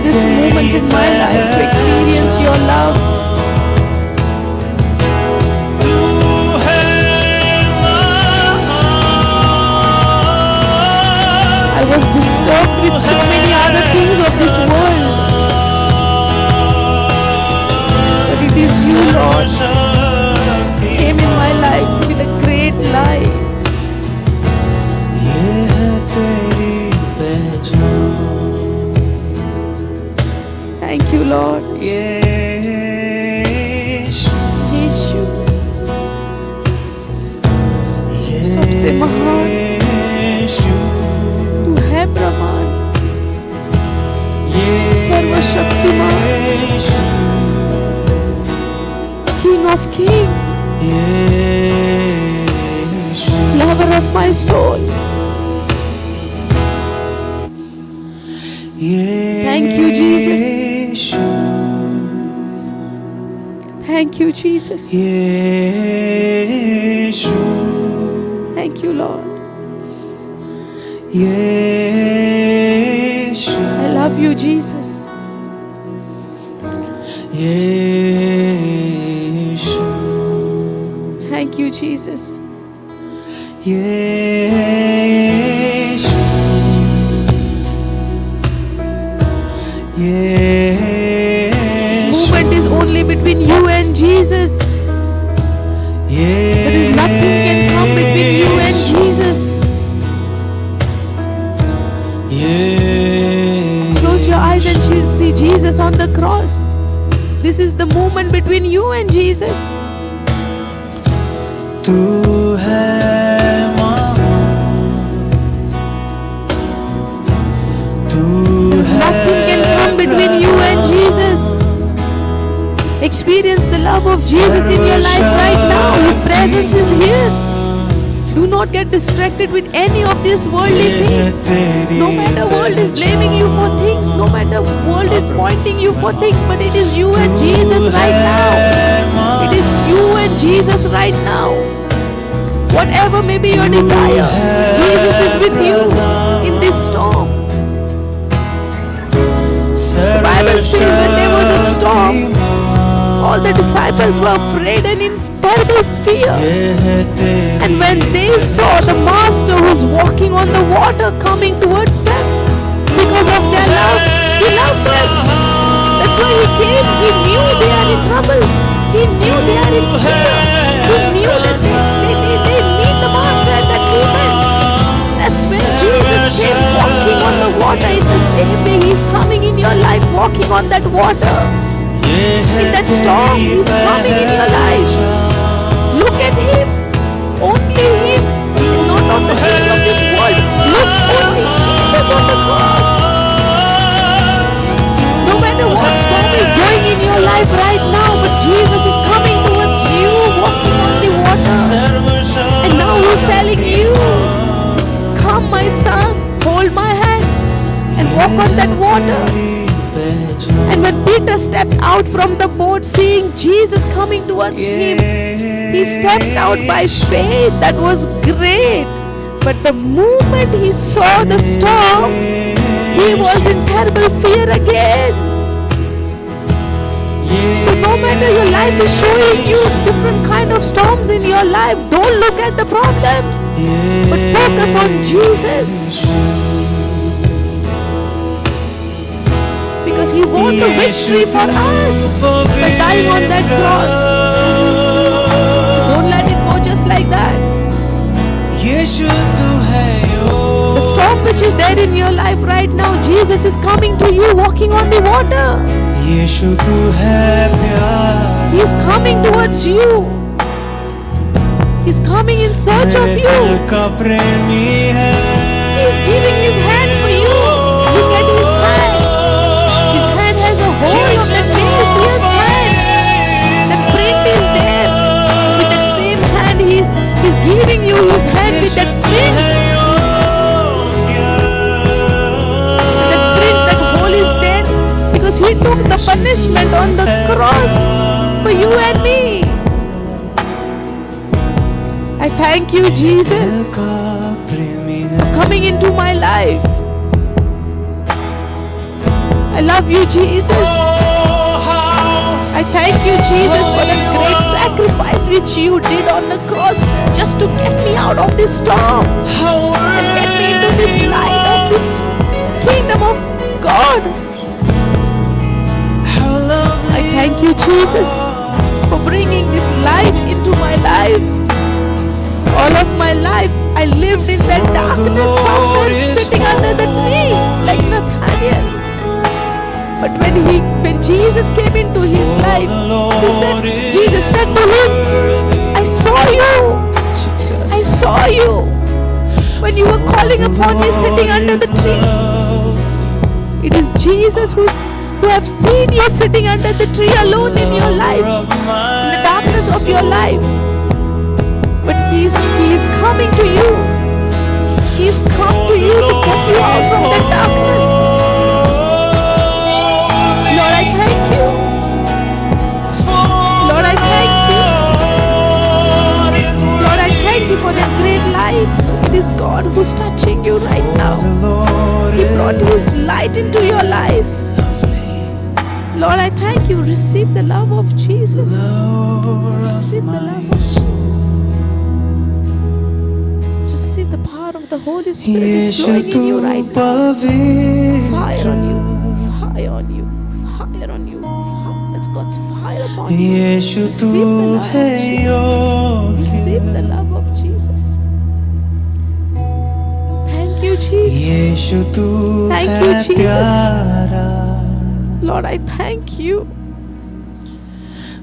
this moment in my life to experience your love. तू है महान, I was disturbed with so many other things of this world. But it is you, Lord, Sarvashakti came in my life with a great light. ये है तेरी पहचान। Thank you, Lord. Yeshu, यीशु सबसे महान, यीशु, तू है प्रमाण, सर्वशक्तिमान, यीशु, King of Kings, Yeshu, lover of my soul. Thank you, Jesus. Yeshu, Thank you, Jesus. Yeshu, Thank you, Lord. Yeshu, I love you, Jesus. Yeshu, Thank you, Jesus. Yeshu, This Yeshu, moment is only between you and Jesus. There is nothing can come between you and Jesus. Close your eyes and see Jesus on the cross. This is the moment between you and Jesus. तू है महान, तू There is nothing can come between you and Jesus. Experience the love of Jesus in your life right now. His presence is here. Do not get distracted with any of these worldly things. No matter world is blaming you for things, no matter world is pointing you for things, but it is you and Jesus right now. It is you and Jesus right now. Whatever may be your desire, Jesus is with you in this storm. The Bible says when there was a storm, all the disciples were afraid and in terrible fear. And when they saw the Master who's walking on the water coming towards them, because of their love, He loved them. That's why He came. He knew they are in trouble. He knew they are in fear. He knew that they need the Master at that moment. That's when Jesus came walking on the water. In the same way, He's coming in your life, walking on that water. In that storm, He's coming in your life. Look at Him. Only Him. And not on the things of this world. Look only Jesus on the cross. No matter what storm is going in your life right now, but Jesus is coming towards you, walking on the water. And now He's telling you, "Come, my son, hold my hand and walk on that water." And when Peter stepped out from the boat, seeing Jesus coming towards him, he stepped out by faith. That was great. But the moment he saw the storm, he was in terrible fear again. So no matter your life is showing you different kind of storms in your life, don't look at the problems, but focus on Jesus. Because He won the victory for us by dying on that cross. Don't let it go just like that. यीशु तू है The storm which is there in your life right now, Jesus is coming to you walking on the water. यीशु तू है प्यार He is coming towards you. He's coming in search of Mere you. दिल का प्रेमी है। He is giving His hand for you. Look at His hand. His hand has a hole of that nail pierced hand. The print is there. With that same hand, He's giving you His hand with that print. That print, that hole is there because He took the punishment on the cross for you and me. I thank you, Jesus, का प्रेमी है। For coming into my life. I love you, Jesus. Oh, how I thank you, Jesus, for the great sacrifice which you did on the cross just to get me out of this storm how and get me into this worthy you light of are. this kingdom of God. How lovely I thank you, Jesus, for bringing this light into my life. All of my life, I lived in that For the darkness, Lord somewhere is sitting under the tree, like Nathaniel. But when Jesus came into his For life, the Lord he said, is Jesus said to him, worthy. I saw you. Jesus. I saw you when you were calling upon me sitting under the tree. It is Jesus who have seen you sitting under the tree alone in your life, in the darkness of your life. But he is coming to you. He is come to you to get you out from the darkness. Lord, I thank you. Lord, I thank you. Lord, I thank you for that great light. It is God who's touching you right now. He brought His light into your life. Lord, I thank you. Receive the love of Jesus. Receive the love of Jesus. Receive the power of the Holy Spirit is flowing in you right now. Fire on you, fire on you, fire on you. Fire. That's God's fire upon you. Yeshu Receive the तू love Hai of Jesus. योग्य Receive the love of Jesus. Thank you, Jesus. यीशु तू Thank Hai you, Jesus. प्यारा Lord, I thank you.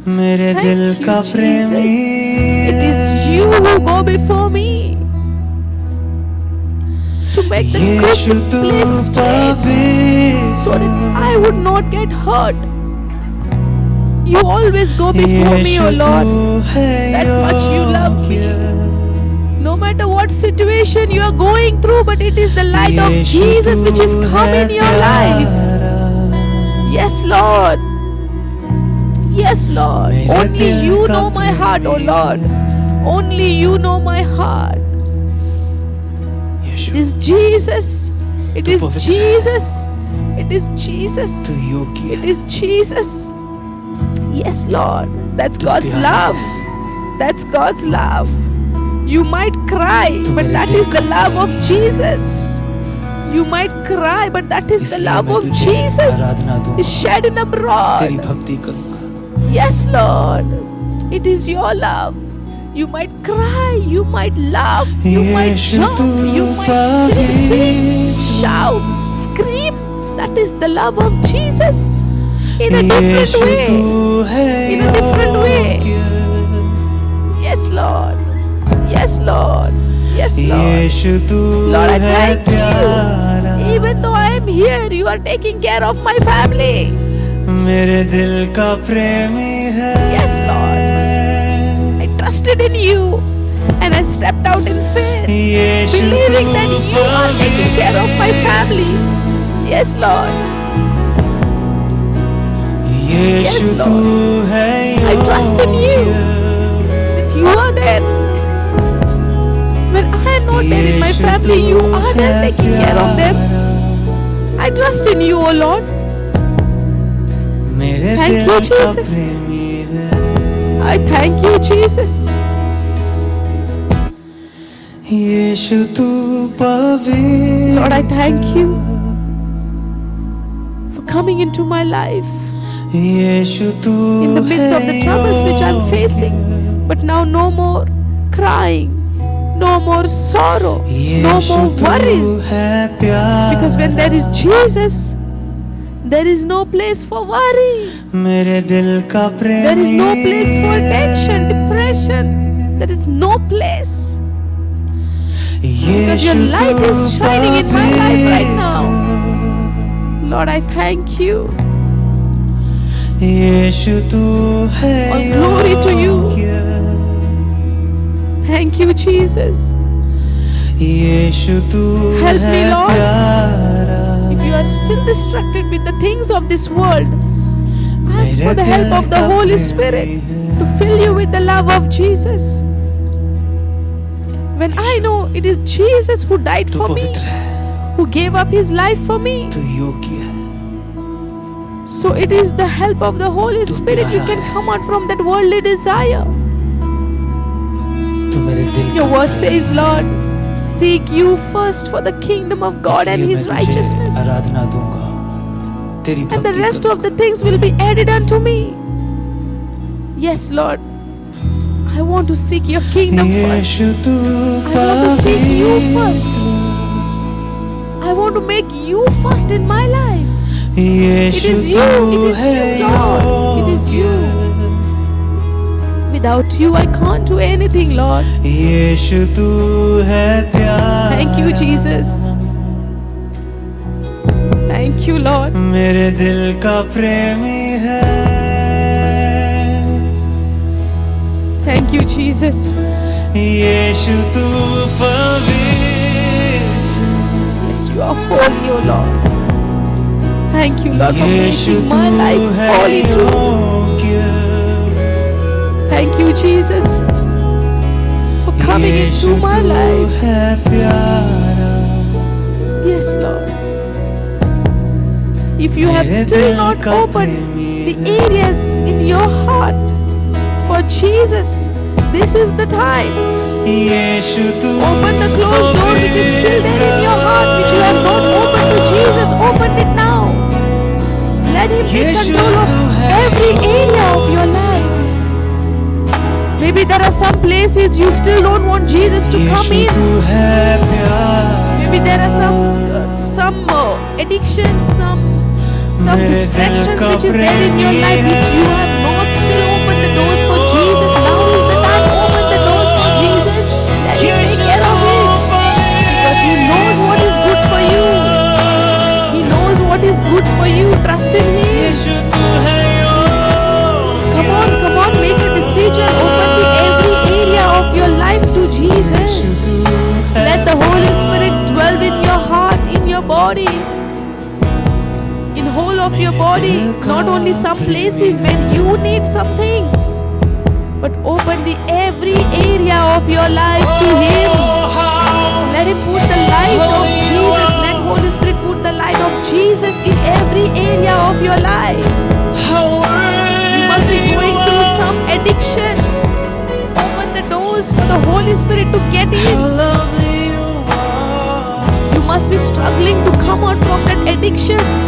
Mere Thank Dil you, का Jesus. प्रेमी It is you who go before me to make the Yeshu crooked तू place straight so पवित्र that I would not get hurt. You always go before me, Yeshu O Lord. तू है That much you love me. योग्य No matter what situation you are going through, but it is the light of Yeshu Jesus which is तू come Hai in your life. प्यारा Yes, Lord. Yes, Lord. Mere Only Dil you का know my heart, O प्रेमी Lord. Only you know my heart. Yeshu It is Jesus. It तू is पवित्र है। Jesus. It is Jesus. तू योग्य It is Jesus. Yes, Lord. That's तू God's प्यारा love. Hai. That's God's love. You might cry, तू but Mere that Dil is the का love of प्रेमी है। Jesus. You might cry, but that is the इसलिए love मैं of तुझे Jesus. आराधना दूंगा। Is shed in तेरी abroad. भक्ति करूंगा Yes, Lord. It is your love. You might cry, you might laugh, you might Yeshu jump, तू you might sing, sing, पवित्र shout, scream. That is the love of Jesus in a different Yeshu way. तू है In a different way. योग्य Yes, Lord. Yes, Lord. Yes, Lord. यीशु तू Lord, I Hai thank प्यारा you. Even though I am here, you are taking care of my family. मेरे दिल का प्रेमी है Yes, Lord. I trusted in you and I stepped out in faith, Yeshu believing तू that you are taking care of my family. Yes, Lord. Yeshu Yes, Lord. तू है I trust in you. योग्य That you are there. When I am not there in my Yeshu family, you तू are there Hai taking care of them. प्यारा I trust in you, O Lord. Mere Thank Dil you, का Jesus. प्रेमी है I thank you, Jesus. यीशु तू पवित्र Lord, I thank you for coming into my life यीशु तू in the midst of the Hai troubles which I'm योग्य। facing. But now, no more crying, no more sorrow, no Yeshu more तू worries. है प्यारा Because when there is Jesus, there is no place for worry, मेरे दिल का प्रेमी there is no place for tension, depression. There is no place. Because your Yeshu light तू is shining in my life right now. पवित्र। Lord, I thank you. यीशु तू है All glory to you. योग्य। Thank you, Jesus. यीशु तू Help me, है Lord. प्यारा If you are still distracted with the things of this world, ask Mere for the help Dil of the का Holy प्रेमी Spirit Hai. to fill you with the love of Jesus. When I know it is Jesus who died तू for me, पवित्र है who gave up his life for me, तू योग्य है So it is the help of the Holy तू Spirit you प्यारा can Hai. Come out from that worldly desire. तू मेरे दिल Your का word प्रेमी says, Hai. Lord, seek you first for the kingdom of God and इसलिए His मैं तुझे righteousness, आराधना दूंगा, तेरी and the भक्ति rest of the करूंगा। Things will be added unto me. Yes, Lord, I want to seek your kingdom first. यीशु तू I want to seek you first. पवित्र, I want to make you first in my life. It Yeshu is you, तू it is Hai you, Lord. It is you. योग्य। Without you, I can't do anything, Lord. यीशु तू है प्यारा। Thank you, Jesus. Thank you, Lord. मेरे दिल का प्रेमी है। Thank you, Jesus. यीशु तू पवित्र, Yes, you are holy, O Lord. Thank you, Lord, for Yeshu making तू my life Hai holy too. योग्य। Thank you, Jesus, for coming Yeshu into my तू life. है प्यारा। Yes, Lord. If you have Mere still Dil not का opened प्रेमी the Hai. Areas in your heart for Jesus, this is the time. यीशु तू Open the closed door which is still there in your heart, which you have not opened to Jesus. Open it now. Let Him take Yeshu control of तू है every area of your life. Maybe there are some places you still don't want Jesus to come Yeshu in. तू है प्यारा। Maybe there are some addictions, some Mere Dil distractions का which is there in your प्रेमी life which you have not still opened the doors for Jesus. Now is the time. Open the doors for Jesus. Let Him take Yeshu care तू of it because He knows what is good for you. He knows what is good for you. Trust in Him. यीशु तू है योग्य। Come on, come on, make a decision. Open the every area of your life to Jesus. यीशु तू है Let the Holy Spirit dwell in your heart, in your body, in whole of your body. Not only some places where you need some things, but open the every area of your life to Him. Oh, Let Him put the light of Jesus. Let Holy Spirit put the light of Jesus in every area of your life. How You must be worthy you going through are. Some addiction. Open the doors for the Holy Spirit to get How in. Lovely you are. You must be struggling to come out from that addictions.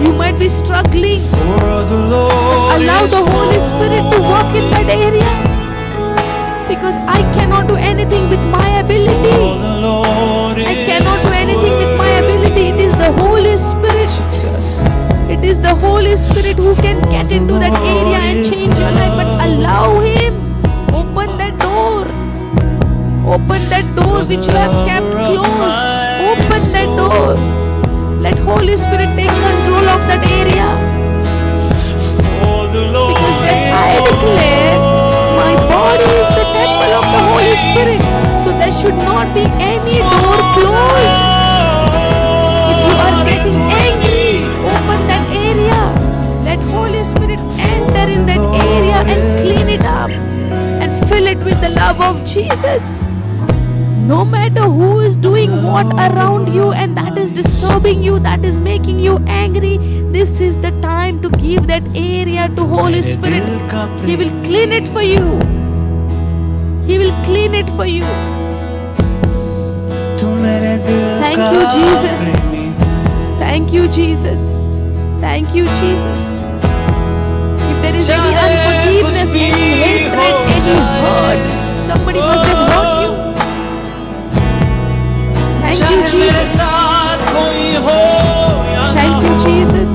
You might be struggling. For the Lord Allow is the Holy Spirit to work in that area. Because I cannot do anything with my For ability. The Lord I cannot do anything with my ability. It is the Holy Spirit. Jesus. It is the Holy Spirit who can get into that area and change your life. But allow Him. Open that door. Open that door which you have kept closed. Open that door. Let Holy Spirit take control of that area. For the Lord Because when is I declare, my body is the temple of the Holy Spirit. So there should not be any door closed. If you are getting angry, open that area. Let Holy Spirit enter in that area and clean it up and fill it with the love of Jesus. No matter who is doing what around you and that is disturbing you, that is making you angry, this is the time to give that area to Holy Mere Spirit. दिल का He will clean it for you. He will clean it for you. तू मेरे दिल Thank का you, Jesus. प्रेमी है। Thank you, Jesus. Thank you, Jesus. If there is any चाहे कुछ unforgiveness, भी any hatred, हो any जाए। Hurt, somebody must have hurt you. Thank you, चाहे मेरे Jesus. साथ कोई हो या ना Thank you, हो, Jesus.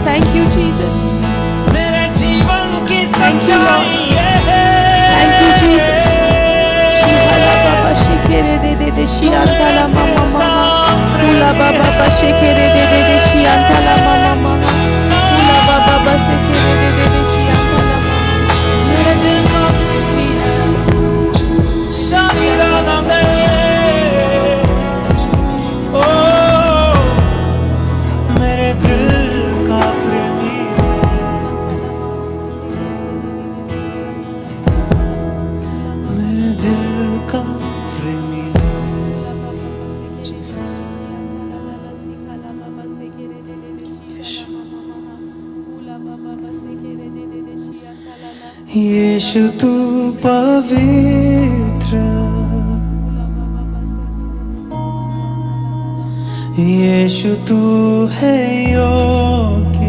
Thank you, Jesus. मेरे जीवन की Thank you, Lord. सच्चाई ये है। Thank you, Jesus. Shihala baba shekere de de de shiantala mama mama. Tula baba ba shekere de de de shiantala mama mama. Tula baba ba shekere de de de shiantala mama. मेरे दिल का प्रेमी है, सारी रात है। ओ मेरे दिल का प्रेमी है, मेरे दिल का प्रेमी है। Jesus. यीशु तू पवित्र, यीशु तू है योग्य,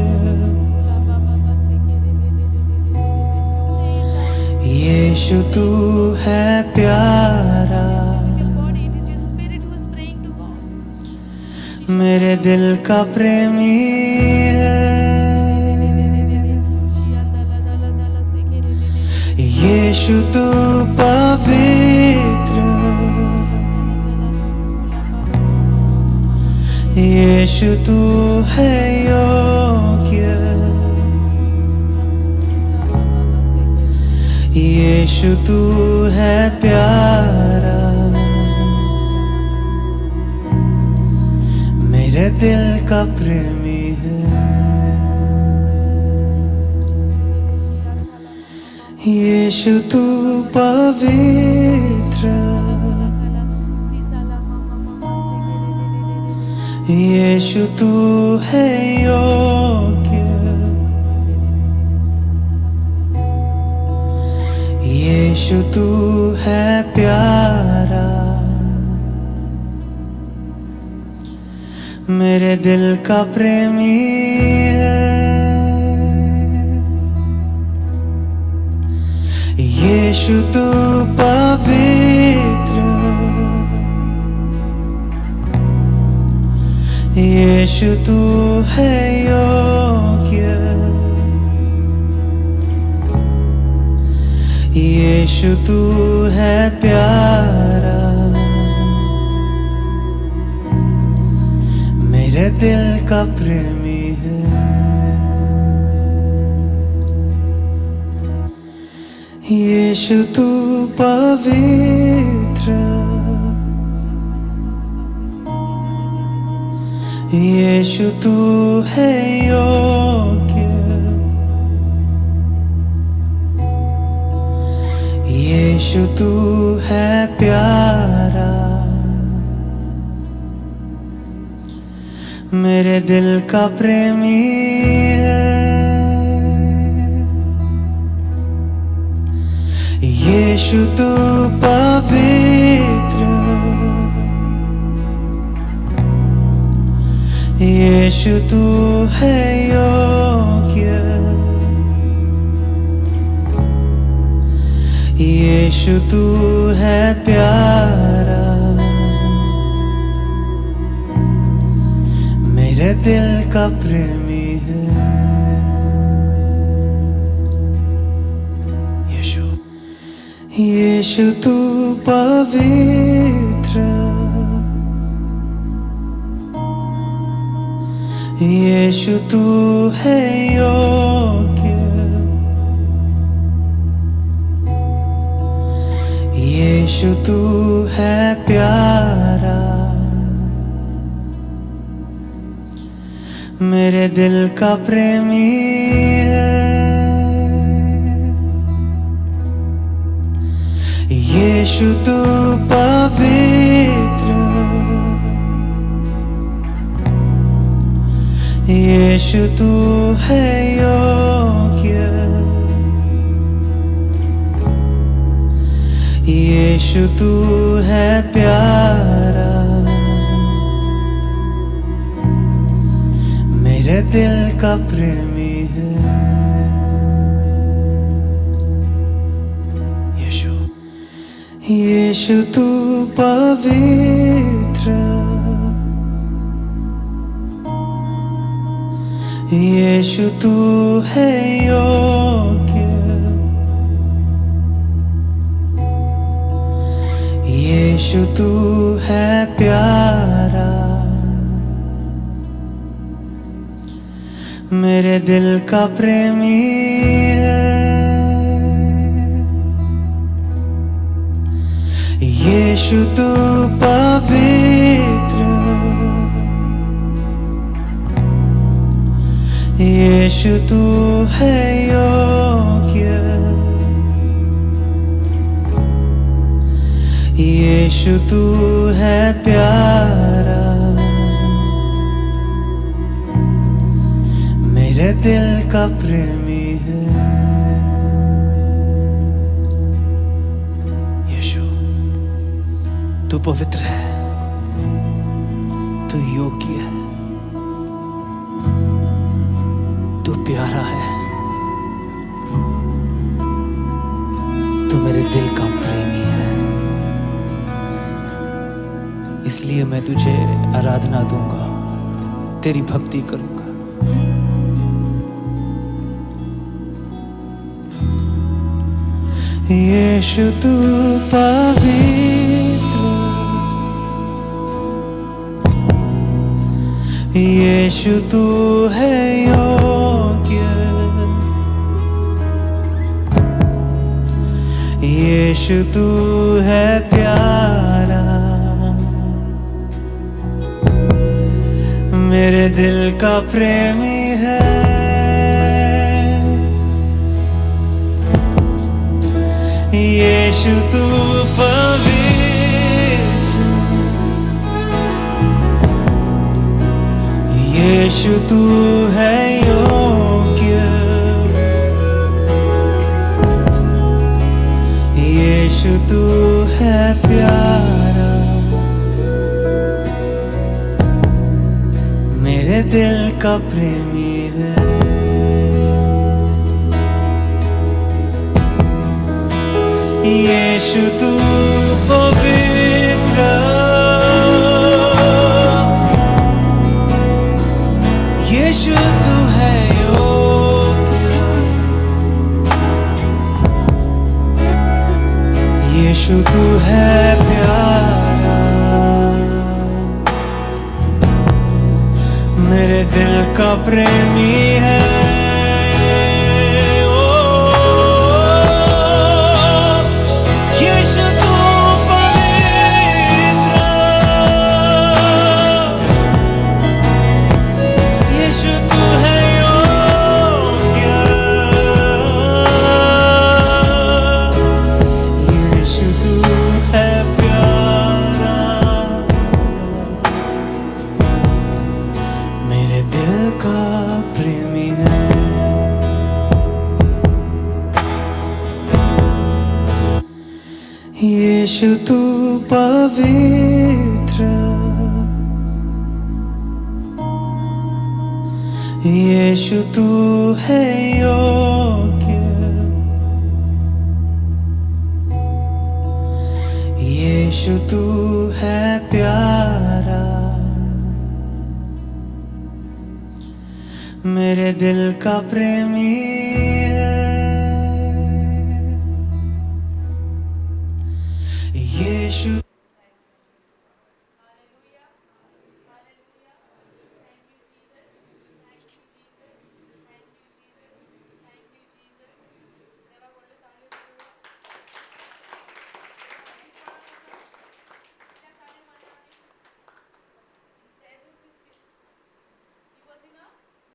यीशु तू है प्यारा, मेरे दिल का प्रेमी है। यीशु तू पवित्र, यीशु तू है योग्य, यीशु तू है प्यारा, मेरे दिल का प्रेमी है। यीशु तू पवित्र, यीशु तू है योग्य, यीशु तू है प्यारा, मेरे दिल का प्रेमी है। यीशु तू पवित्र, यीशु तू है योग्य, यीशु तू है प्यारा, मेरे दिल का प्रेमी है। यीशु तू पवित्र, यीशु तू है योग्य, यीशु तू है प्यारा, मेरे दिल का प्रेमी है। यीशु तू पवित्र, यीशु तू है योग्य, यीशु तू है प्यारा, मेरे दिल का प्रेमी है। यीशु, यीशु तू पवित्र, यीशु तू है योग्य, यीशु तू है प्यारा, मेरे दिल का प्रेमी है। यीशु तू पवित्र, यीशु तू है योग्य, यीशु तू है प्यारा, मेरे दिल का प्रेमी है। यीशु, यीशु तू पवित्र, यीशु तू है योग्य, यीशु तू है प्यारा, मेरे दिल का प्रेमी है। यीशु तू पवित्र, यीशु तू है योग्य, यीशु तू है प्यारा, मेरे दिल का प्रेमी है। तू पवित्र है, तू योग्य है, तू प्यारा है, तू मेरे दिल का प्रेमी है। इसलिए मैं तुझे आराधना दूंगा, तेरी भक्ति करूंगा। यीशु तू पवित्र, यीशु तू है योग्य, यीशु तू है प्यारा, मेरे दिल का प्रेमी है। यीशु तू पवित्र, यीशु तू है योग्य, यीशु तू है प्यारा, मेरे दिल का प्रेमी है। यीशु तू पवित्र, यीशु तू है योग्य, यीशु तू है प्यारा, मेरे दिल का प्रेमी है। यीशु तू पवित्र, यीशु तू है योग्य, यीशु तू है प्यारा, मेरे दिल का प्रेमी है। यीशु तू पवित्र, यीशु तू है योग्य, यीशु तू है प्यारा, मेरे दिल का प्रेमी है।